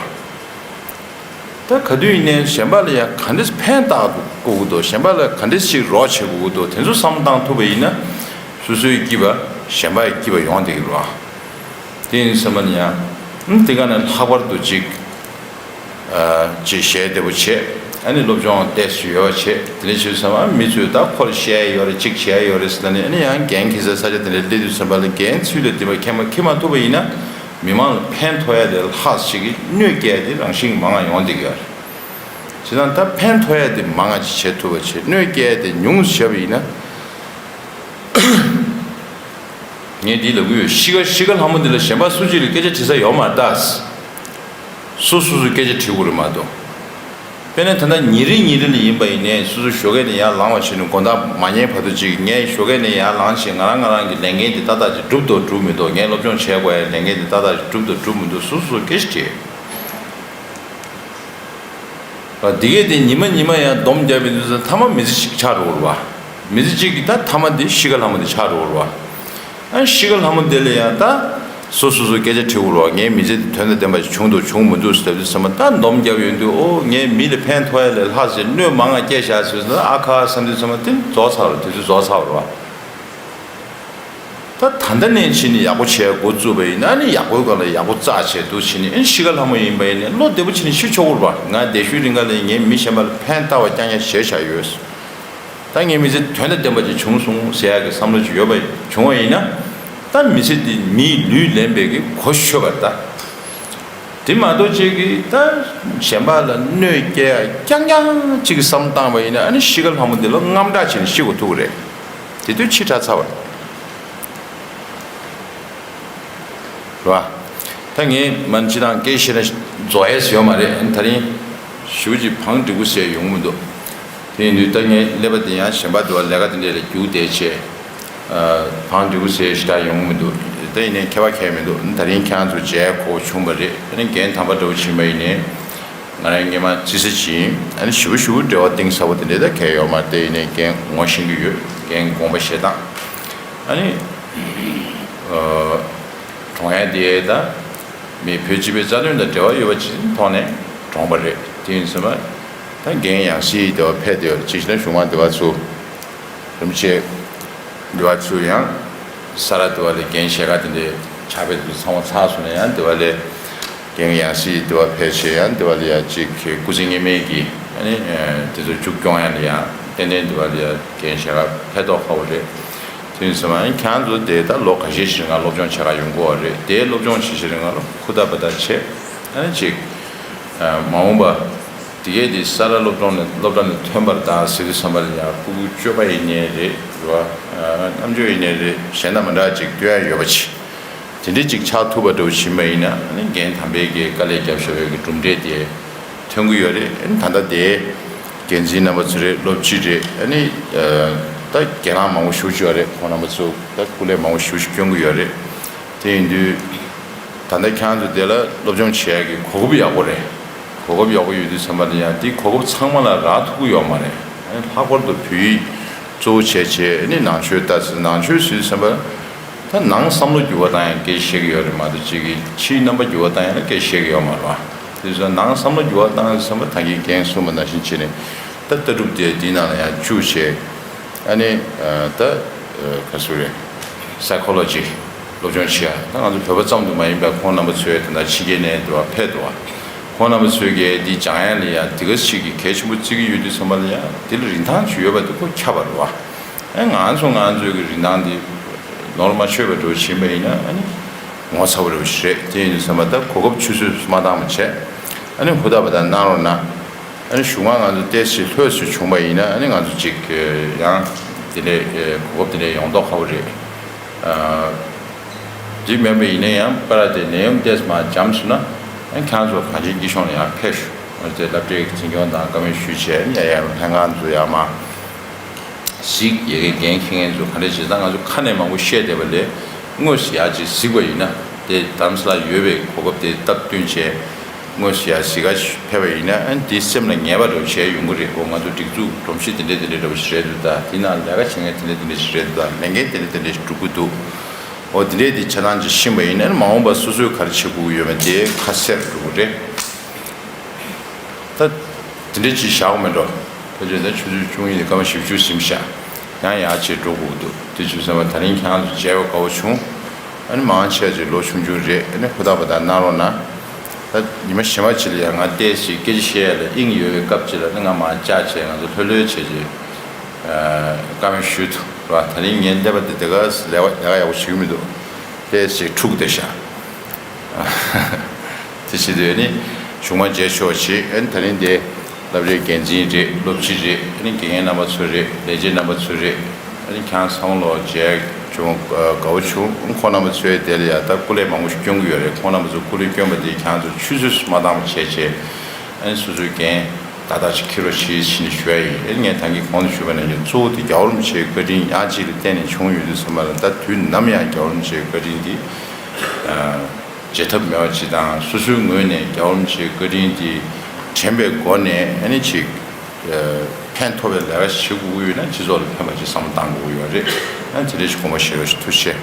ད་ག་དུས་ཡིན་ནའི་གཞན་པ་ལ་ཡང་ག་འདྲས་ཕན་བཏགས་དགོས་ཀྱི་འདུག་གཞན་པ་ལ་ག་འདྲས་ཞིག་རོགས་བྱེད་དགོས་ཀྱི་འདུག་དེ་ཚོ་བསམ་བློ་བཏང་ཐུབ་པ་ཡིན་ན་སོ་སོའི་སྐྱིད་པ་གཞན་པ་ཡི་སྐྱིད་པ་ཡོང་བསྡད་ཀྱི་རེད་བ། དེ་ཡིན་ཙམ་པ་ལ་ཡང་དེ་ག་ནས་ལྷག་པར་དུ་ཅིག་ཅིག་ཞལ་བདེ་པོ་བྱས། ཨ་ནི་སློབ་སྦྱོང་ཏོག་ཙམ་ཡོད་པ་བྱས། དེ་འདྲ་བྱས་ཙང་མི་ཚོས་ད་ཁོ་ལ་བཤད་ཡ་ཡོད་རེད་ཅིག་བྱེད་ཡ་ཡོད་རེད་ཟེར་ནས་ཨ་ནི་ཡང་འགན་འཁྱེར་སའི་ས་ཆ་དེ་འདྲ་སླེབས་དུས་ཙམ་པ་ལ་འགན་ཚུལ་ལ་འདི་པ་འཁྱེར་མ་འཁྱེར་མ་ཐུབ་པ་ཡིན་ན་མི་མང་ལ་ཕན་ཐོགས་ཡ་དེ་ལྷག་ཅིག་གི་གནོད་སྐྱེལ་ཡ་དེ་རང་བཞིན་གྱི་མང་ང་ཡོང་བསྡད་ཀྱི་ཡོད་རེད། བྱས་ཙང་ད་ཕན་ཐོགས་ཡ་དེ་མང་ང་ཅིག་བྱེད་ཐུབ་པ་བྱས་གནོད་སྐྱེལ་ཡ་དེ་ཉུང་ཙམ་བྱས་པ་ཡིན་ན། ངས་འདི་ལབ་གི་ཡོད། གཤིས་ཀ་གཤིས་ཀ་ལྷ་མོ་འདི་ལ་གཞན་པ་སུ་གཅིག་ལ་སྐད་ཆ་དྲི་ས་ཡོད་མ་རེད་ད། སོ་སོ་སོས་སྐད་ཆ་དྲི་དགོས་རེད་མ་གཏོགས། དཔེར་ན་ད་ལྟ་ཉིན་རེ་ཉིན་རེ་ལ་ཡིན་པ་ཡིན་ནའི་སོ་སོ་ཞོགས་ཀས་ནས་ཡར་ལངས་པ་བྱས་ནས་དགོང་དག་མ་ཉལ་བར་དུ་ཅིག་ངས་ཞོགས་ཀས་ནས་ཡར་ལངས་བྱས་ང་རང་ང་རང་གི་ལས་འགན་འདི་ཏག་ཏག་ཅིག་སྒྲུབ་དང་སྒྲུབ་མི་འདུག་ངས་སློབ་སྦྱོང་བྱེད་དགོས་ཡ་ལས་འགན་འདི་ཏག་ཏག་ཅིག་སྒྲུབ་དང་སྒྲུབ་མི་འདུག་སོ་སོ་སོས་སྐད་ཆ་དྲིས། འདི་གས་དེ་ཉི་མ་ཉི་མ་ཡང་སྡོམ་བརྒྱབ་པའི་དུས་སུ་ཐ་མ་མི་ཚེ་གཅིག་ཆགས་འགྲོ་གི་རེད་བ། མི་ཚེ་གཅིག་གི་ད་ཐ་མ་དེ་གཤིས་ཀ་ལྷ་མོ་དེ་ཆགས་འགྲོ་གི་རེད་བ། ཨ་གཤིས་ཀ་ལྷ་མོ་དེ་ལ་ཡང་ད་སོ་སོ་སོ་སྐད་ཆ་དྲི་དགོས་རེད་བ། ངའི་མི་ཚེ་འདི་དོན་དང་ལྡན་པ་ཞིག་བྱུང་འདུག་བྱུང་མི་འདུག་ཟེར་དུས་ཙམ་པ་ད་སྡོམ་བརྒྱབ་ཡོང་དུས་ཨོ་ངས་མི་ལ་ཕན་ཐོགས་ཡ་ལས་ལྷག་ཅིག་གནོད་མང་ང་སྐྱེལ་བཞག་ཟེར་དུས་ཨ་ཁ་བསམ་དུས་ཙམ་པ་དེ་རྫོགས་ཚར་བ་རེད། དུས་ཚོད་རྫོགས་ཚར་བ་རེད་བ། ད་ད་ལྟ་ནས་ཕྱིན་ནས་ཡག་པོ་བྱས་འགོ་བཙུགས་པ་ཡིན་ན་ནི་ཡག་པོའི་སྒང་ལ་ཡག་པོ་རྩ་ཆེ་འདུག་ཕྱིན་ནས་ཨ་ནི་གཤིས་ཀ་ལྷ་མོ་ཡིན་པ་ཡིན་ནའི་བློ་བདེ་པོ་བྱས་ནས་ཤི་ཆོག་གི་རེད་པ། ང་བསྡད་ཤུལ་རིང་ག་ལ་ངས་མི་གཞན་པ་ལ་ཕན་བཏགས་པ་རྐྱང་རྐྱང་བྱས་བཞག་ཡོད། ད་ངའི་མི་ཚེ་དོན་དང་ལྡན་པ་ཅིག་བྱུང་སོང་ཟེར་ཡག་གི་བསམ་བློ་ཅིག་ཡོད་པ་བྱུང་བ་ཡིན་ན། ད་མི་ཚེ་འདི་མིའི་ལུས་ལེན་པའི་གི་གོ་ཆོད་པ་རེད་ད། དེ་མ་གཏོགས་ཅིག་གིས་ད་གཞན་པ་ལ་གནོད་སྐྱེལ་ཡ་རྐྱང་རྐྱང་ཅིག་གི་བསམ་བཏང་བ་ཡིན་ན་ཨ་ནི་གཤིས་ཀ་ལྷ་མོ་འདི་ལ་དངངས་སྐྲག་བྱས་ནས་ཤི་དགོས་ཐུག་གི་རེད། དེ་དུས་ཕྱི་དྲགས་ཚར་བ་རེད་བ། ད་ངས་མ་ནི་སྤྱིར་བཏང་སྐད་ཆ་བཤད་ན་རྫོགས་ཡས་ཡོད་མ་རེད། ཨ་ནི་ད་རིང་ཞེ་པོ་ཅིག་བང་སྒྲིག་པོ་ཟེར་ཡོང་གི་མི་འདུག་དེ་ཡིན་དུས་ད་ངས་ཀླད་པ་འདི་ཡང་གཞན་པ་འདི་བ་ལས་ཀ་འདི་འདྲས་ལ་རྒྱུག་བསྡད་བྱས། བང་སྒྲིག་པོ་ཟེར་ཞེ་དྲག་ཡོང་གི་མི་འདུག་ད་ཡིན་ནའི་ཁྱད་པར་གང་ཡང་མི་འདུག་ད་རིང་ཁྱེད་རང་ཚོ་མཇལ་དགོས་བྱུང་བ་རེད། ཨ་ནི་རྒན་དམ་པ་འདྲ་བོ་ཕྱིན་པ་ཡིན་ནའི་ང་རང་སྔོན་མ་རྩིས་ས་ཕྱིན། ཨ་ནི་ཞེ་པོ་ཞེ་པོ་འབྲེལ་བ་གཏིང་ཟབ་པོ་དེ་འདྲས་ད་གང་ཡང་ཡོད་མ་རེད། ད་ཡིན་ནའི་རྒན་ངོ་ཤེས་ཀྱི་ཡོད། རྒན་དགོངས་པ་བཞེས་སྟངས། ཨ་ནི་གྲོངས་ཡ་དེ་ད་མི་བོད་སྤྱི་པའི་རྩ་དོན་དང་འབྲེལ་བ་ཡོད་པ་ཅིག་ཐོག་ནས་གྲོངས་པ་རེད། དེ་ཡིན་ཙང་ད་རྒན་ཡང་སྲིད་དེ་བ་ཕེབས་དེ་བ་ཅིག་ན་གཞུང་མང་དེ་བ་ཚོ་རིམ་བྱས་དེ་བ་ཚོ་ཡང་ས་ར་དེ་བ་ལས་རྒན་ཞལ་ཁ་དེ་འདྲའི་ཕྱག་དཔེ་དེ་ཚོ་ཚང་མ་ཚར་སོང་ན་ཡང་དེ་བ་ལས་རྒན་ཡང་སྲིད་དེ་བ་ཕེབས་བྱས་ཡང་དེ་བ་ལ་ཡ་ཅིག་སྐུ་ཚེ་སྔོན་མའི་གི་ཨ་ནི་དེ་ཚོ་མཇུག་སྐྱོང་ཡ་ལ་ཡང་ཏན་ཏན་དེ་བ་ལ་ཡ་རྒན་ཞལ་ཁ་ཕེབས་མདོག་ཁ་པོ་རེད། དེ་ཡིན་ཙང་ཁྱེད་རང་ཚོ་དེ་ལྟར་ལོ་ཁ་ཤས་ཤིག་རིང་ང་སློབ་སྦྱོང་བྱེད་ག་ཡོང་གི་ཡོད་རེད། དེ་སློབ་སྦྱོང་བྱེད་ཤེས་རིང་ང་ལ་ཧུར་ཐག་འབད་ཐག་བྱེད། ཨ་ནི་ཅིག་མ་འོངས་པ་དེ་གས་དེ་ས་ར་སློབ་གྲོང་ནས་སློབ་གྲྭ་ནས་ཐོན་པར་དང་ཟེར་དུས་ཙམ་པ་ལ་ཡང་ཕྲུ་གུ་སྤྱོད་པ་ཡིན་ནའི་རེད་རེད་བ། རྣམ་དཔྱོད་ཡིན་ནའི་རེད། གཞན་དང་མི་འདྲ་ཅིག་སྟོན་ཡ་ཡོད་པ་ཅིག་དེ་འདྲ་ཅིག་ཆགས་ཐུབ་པ་འདྲ་བོ་ཕྱིན་པ་ཡིན་ན་ཨ་ནི་རྒན་དམ་པའི་གི་དཀའ་ལས་བརྒྱབ་བཞག་པའི་གི་གྲུབ་འབྲས་དེ་ཐོན་གི་ཡོད་རེད། ཨ་ནི་ད་ལྟ་དེ་འགན་འཛིན་རྣམ་པ་ཚོ་རེད། སློབ་སྤྱི་རེད། ཨ་ནི་ད་རྒན་ལགས་མང་པོ་ཞེ་པོ་ཅིག་ཡོད་རེད། ཁོང་རྣམ་པ་ཚོ་ད་སྐུ་ལས་མང་པོ་ཞེ་པོ་ཅིག་བསྐྱོན་གི་ཡོད་རེད། དེ་ཡིན་དུས་ད་ལྟ་ཁྱེད་རང་ཚོ་དེ་ལ་སློབ་སྦྱོང་བྱེད་ཡ་གི་གོ་སྐབས་ཡག་པོ་རེད། གོ་སྐབས་ཡག་པོ་ཡོད་དུས་ཙམ་པ་ལ་ཡང་དེ་གོ་སྐབས་ཚང་མ་ལ་རག་ཐུབ་ཀྱི་ཡོད་མ་རེད། ཨ་ནི་ལྷག་པར་དུ་བོད་ཡིག་གཙོ་བོ་བྱས་བྱས་ཨ་ནི་ནང་ཆོས་ལྟ་ཚུལ་ནང་ཆོས་ཟེར་དུས་ཙམ་པ་ད་ནང་བསམ་བློ་འགྱུར་བ་བཏང་ཡང་སྐད་ཆ་བཤད་ཀྱི་ཡོད་རེད་མ་གཏོགས་ཅིག་གིས་ཕྱིའི་རྣམ་པ་འགྱུར་བ་བཏང་ཡང་ལ་སྐད་ཆ་བཤད་ཀྱི་ཡོད་མ་རེད་བ། དེ་ཚོ་ནང་བསམ་བློ་འགྱུར་བ་བཏང་ཡང་བསམ་པ་ད་གིན་རྒན་གསུངས་པ་ནང་བཞིན་བྱས་ནས་ད་ལྟ་གྲུབ་དེ་དེའི་ནང་ལ་ཡང་བཅུག་བྱས། ཨ་ནི་ད་ག་ཚོད་རེད། སའི་ཁོ་ལོ་ཇི་སློབ་སྦྱོང་བྱེད་ཡ་ད་ང་ཚོ་བོད་པ་ཙམ་དུ་མ་ཡིན་པར་ཁོང་རྣམ་པ་ཚོའི་ད་ལྟ་ཕྱི་རྒྱལ་ནས་འདུག་བ་ཕེབས་འདུག་བ། ཁོང་རྣམ་པ་ཚོའི་གི་འདི་སྦྱང་ཡ་ལ་ཡ་དེ་ག་ཞིག་གི་གལ་ཆེན་པོ་བརྩི་གི་ཡོད་དུས་ཙམ་པ་ལ་ཡ་དེ་ལ་རིན་ཐང་ཅིག་ཡོད་པ་དེ་ཁོ་ཁྱབ་པ་རེད་བ། ཨ་ང་ཚོ་ང་ཚོའི་གི་རིན་ཐང་འདི་ནོར་མ་ཆོད་པ་འགྲོ་བཞིན་པ་ཡིན་ན་ཨ་ནི་ངོ་ཚ་བོ་རེད་བ་ཞིག་རེད། དེ་ཡིན་དུས་ཙམ་པ་ད་གོ་སྐབས་ཆུད་ཟོས་མ་བཏང་བ་བྱས་ཨ་ནི་ཧུར་ཐག་པ་དང་གནང་རོགས་གནང་། ཨ་ནི་གཞུག་མ་ང་ཚོ་ཏོག་ཙམ་ལྷོད་ཙམ་བྱུང་བ་ཡིན་ན་ཨ་ནི་ང་ཚོ་ཅིག་ཡང་དེ་འདྲའི་གོ་སྐབས་དེ་འདྲའི་ཡོང་མདོག་ཁ་པོ་རེད། དེ་མིན་པ་ཡིན་ན་ཡང་པ་ར་དེ་ནད་ཡམས་ཏོག་ཙམ་མར་འཇམ་སོང་ན་ཨ་ནི་ཁྱེད་རང་ཚོ་གངས་ཅན་སྐྱིད་གཤོངས་ལ་ཡང་ཕེབས་ཤོག་ང་ཚོས་སློབ་གྲྭའི་འཛིན་སྐྱོང་དང་བཀའ་མོལ་ཞུས་བྱས་ཨ་ནི་ཡ་ཡ་ལྷན་ཁང་ཚོ་ཡར་མར་གཟིགས། ཡ་གི་འགན་འཁྱེར་མཁན་ཚོ་ག་འདྲ་བྱེད་སྟངས་ང་ཚོ་ཁ་ནས་མང་པོ་བཤད་བསྡད་པ་ལས་དངོས་སུ་ཡར་ཅིག་གཟིགས་པ་ཡིན་ན་དེ་རྡ་རམ་ས་ལར་ཡོད་པའི་གོ་སྐབས་དེ་སྟབས་བསྟུན་བྱས། དངོས་སུ་ཡར་གཟིགས་ག་ཕེབས་པ་ཡིན་ན་ཨ་ནི་དེ་སེམས་ལ་ངེས་པ་འདྲ་བོ་བྱས་ཡོང་གི་རེད། འོ་ང་ཚོ་སྒྲིག་འཛུགས་སྒྲོམ་གཞི་དེ་འདྲས་དེ་འདྲས་འདྲ་བོ་ཞིག་རེད་འདུག་ད་དེ་ནང་ལས་ཀ་བྱེད་མཁན་དེ་འདྲས་དེ་འདྲས་ཞིག་རེད་འདུག་ད་ལས་འགན་དེ་འདྲས་དེ་འདྲས་ཞིག་སྒྲུབ་ཀྱི་འདུག་འོ་དེ་འདྲས་དེ་ཆ་ཚང་ཅིག་ཤེས་པ་ཡིན་ན་ཨ་ནི་མ་འོངས་པ་སོ་སོས་ག་རེ་བྱེད་དགོས་ཀྱི་ཡོད་མེད་དེ་ཁ་གསལ་འགྲོ་གི་རེད། ད་དེ་འདྲས་ཅིག་བཞག་དགོས་མེད་འགྲོ། ཕལ་ཆེར་ད་ཆུ་ཚོད་བཅུ་གཉིས་དང་སྐར་མ་བཞི་བཅུ་ཟིན་བཞག་ཡང་ཡར་ཅིག་འགྲོ་དགོས་ཀྱི་འདུག་དེ་བྱས་ཙང་ད་རིང་ཁྱེད་རང་ཚོ་མཇལ་བ་དགའ་བོ་བྱུང་། ཨ་ནི་མང་ཆེ་ཅིག་ལོ་ཆུང་ཆུང་རེད། ཨ་ནི་ཧུར་ཐག་པ་དང་གནང་རོགས་གནང་། ད་ཉི་མ་གཞན་པ་ཅིག་ལ་ཡང་ང་ཏོག་ཙམ་སྐད་ཆ་བཤད་ཡ་ལ་དབྱིངས་ཡོད་པའི་སྐབས་ཅིག་ལ་ནི་ང་མར་བཅར་བྱས་ང་ཚོ་ལྷོད་ལྷོད་བྱས་ཅིག་བཀའ་མོལ་ཞུ་ཐུབ་ར། ད་རིང་ངའི་ཀླད་པ་འདི་དེ་ག་ལས་ཀ་ལས་ཀ་ཡག་པོ་བྱེད་ཀྱི་མི་འདུག་ཏོག་ཙམ་འཁྲུགས་བསྡད་ཤག་དེ་བྱེད་དུས་ནི་གཞུག་མ་མཇལ་ཆོག་ཅིག་ཨ་ནི་ད་རིང་དེ་སློབ་གྲྭའི་འགན་འཛིན་རེད། སློབ་སྤྱི་རེད། ཨ་ནི་དགེ་རྒན་རྣམ་པ་ཚོ་རེད། ལས་བྱེད་རྣམ་པ་ཚོ་རེད། ཨ་ནི་ཁྱེད་རང་ཚང་མ་ལོ་མཇལ་ བྱུང་། ཨ། དགའ་བོ་བྱུང་། ཁོང་རྣམ་པ་ཚོའི་དེ་ལ་ཡ་ད་སྐུ་ལས་མང་པོ་ཞིག་སྐྱོན་གྱི་ཡོད་རེད། ཁོང་རྣམ་པ་ཚོ་སྐུ་ལས་སྐྱོན་པ་དེ་ཁྱེད་རང་ཚོ་ཆུད་ཟོས་སུ་མ་བཏང་བ་བྱས་བྱས། ཨ་ནི་སོ་སོའི་འགན་ཏག་ཏག་ཅིག་འཁྱེར་རོགས་གྱིས་ཞེས་ནས་ཞུ་ཡ་ཡིན། ཨ་ནི་ངས་ད་གིན་གོང་དུ་ཞུས་པ་ནང་བཞིན་གཙོ་བོ་དེ་རྒྱལ་བ་རིན་པོ་ཆེའི་བཀའ་དྲིན་ཡང་ཅིག་ལ་བརྟེན་ནས་བྱུང་ཡོད་དུས་ཙམ་པ་ལ། ད་དུས་ནམ་ཡང་རྒྱལ་བ་རིན་པོ་ཆེའི་བཀའ་དྲིན་འདི་ཨ་བརྗེད་ཐབས་མེད་པ་ཅིག་དང་། སོ་སོའི་ངོས་ནས་རྒྱལ་བ་རིན་པོ་ཆེའི་བཀའ་དྲིན་འདི་དྲན་པའི་སྒོ་ནས་ཨ་ནི་ཅིག་ཨ་ཕན་ཐོགས་པའི་ལས་ཀ་ཞིག་བྱེད་དགོས་ཀྱི་ཡོད་ན་སྤྱི་ཚོགས་ལ་ཕན་པ་ཅིག་བསམ་བློ་གཏང་དགོས་ཀྱི་ཡོད་རེད། ཨ་ནི་དེ་འདྲ་ཞིག་དགོངས་པ་བཞེས་རོགས་ཞེས། ཐུགས་རྗེ་ཆེ།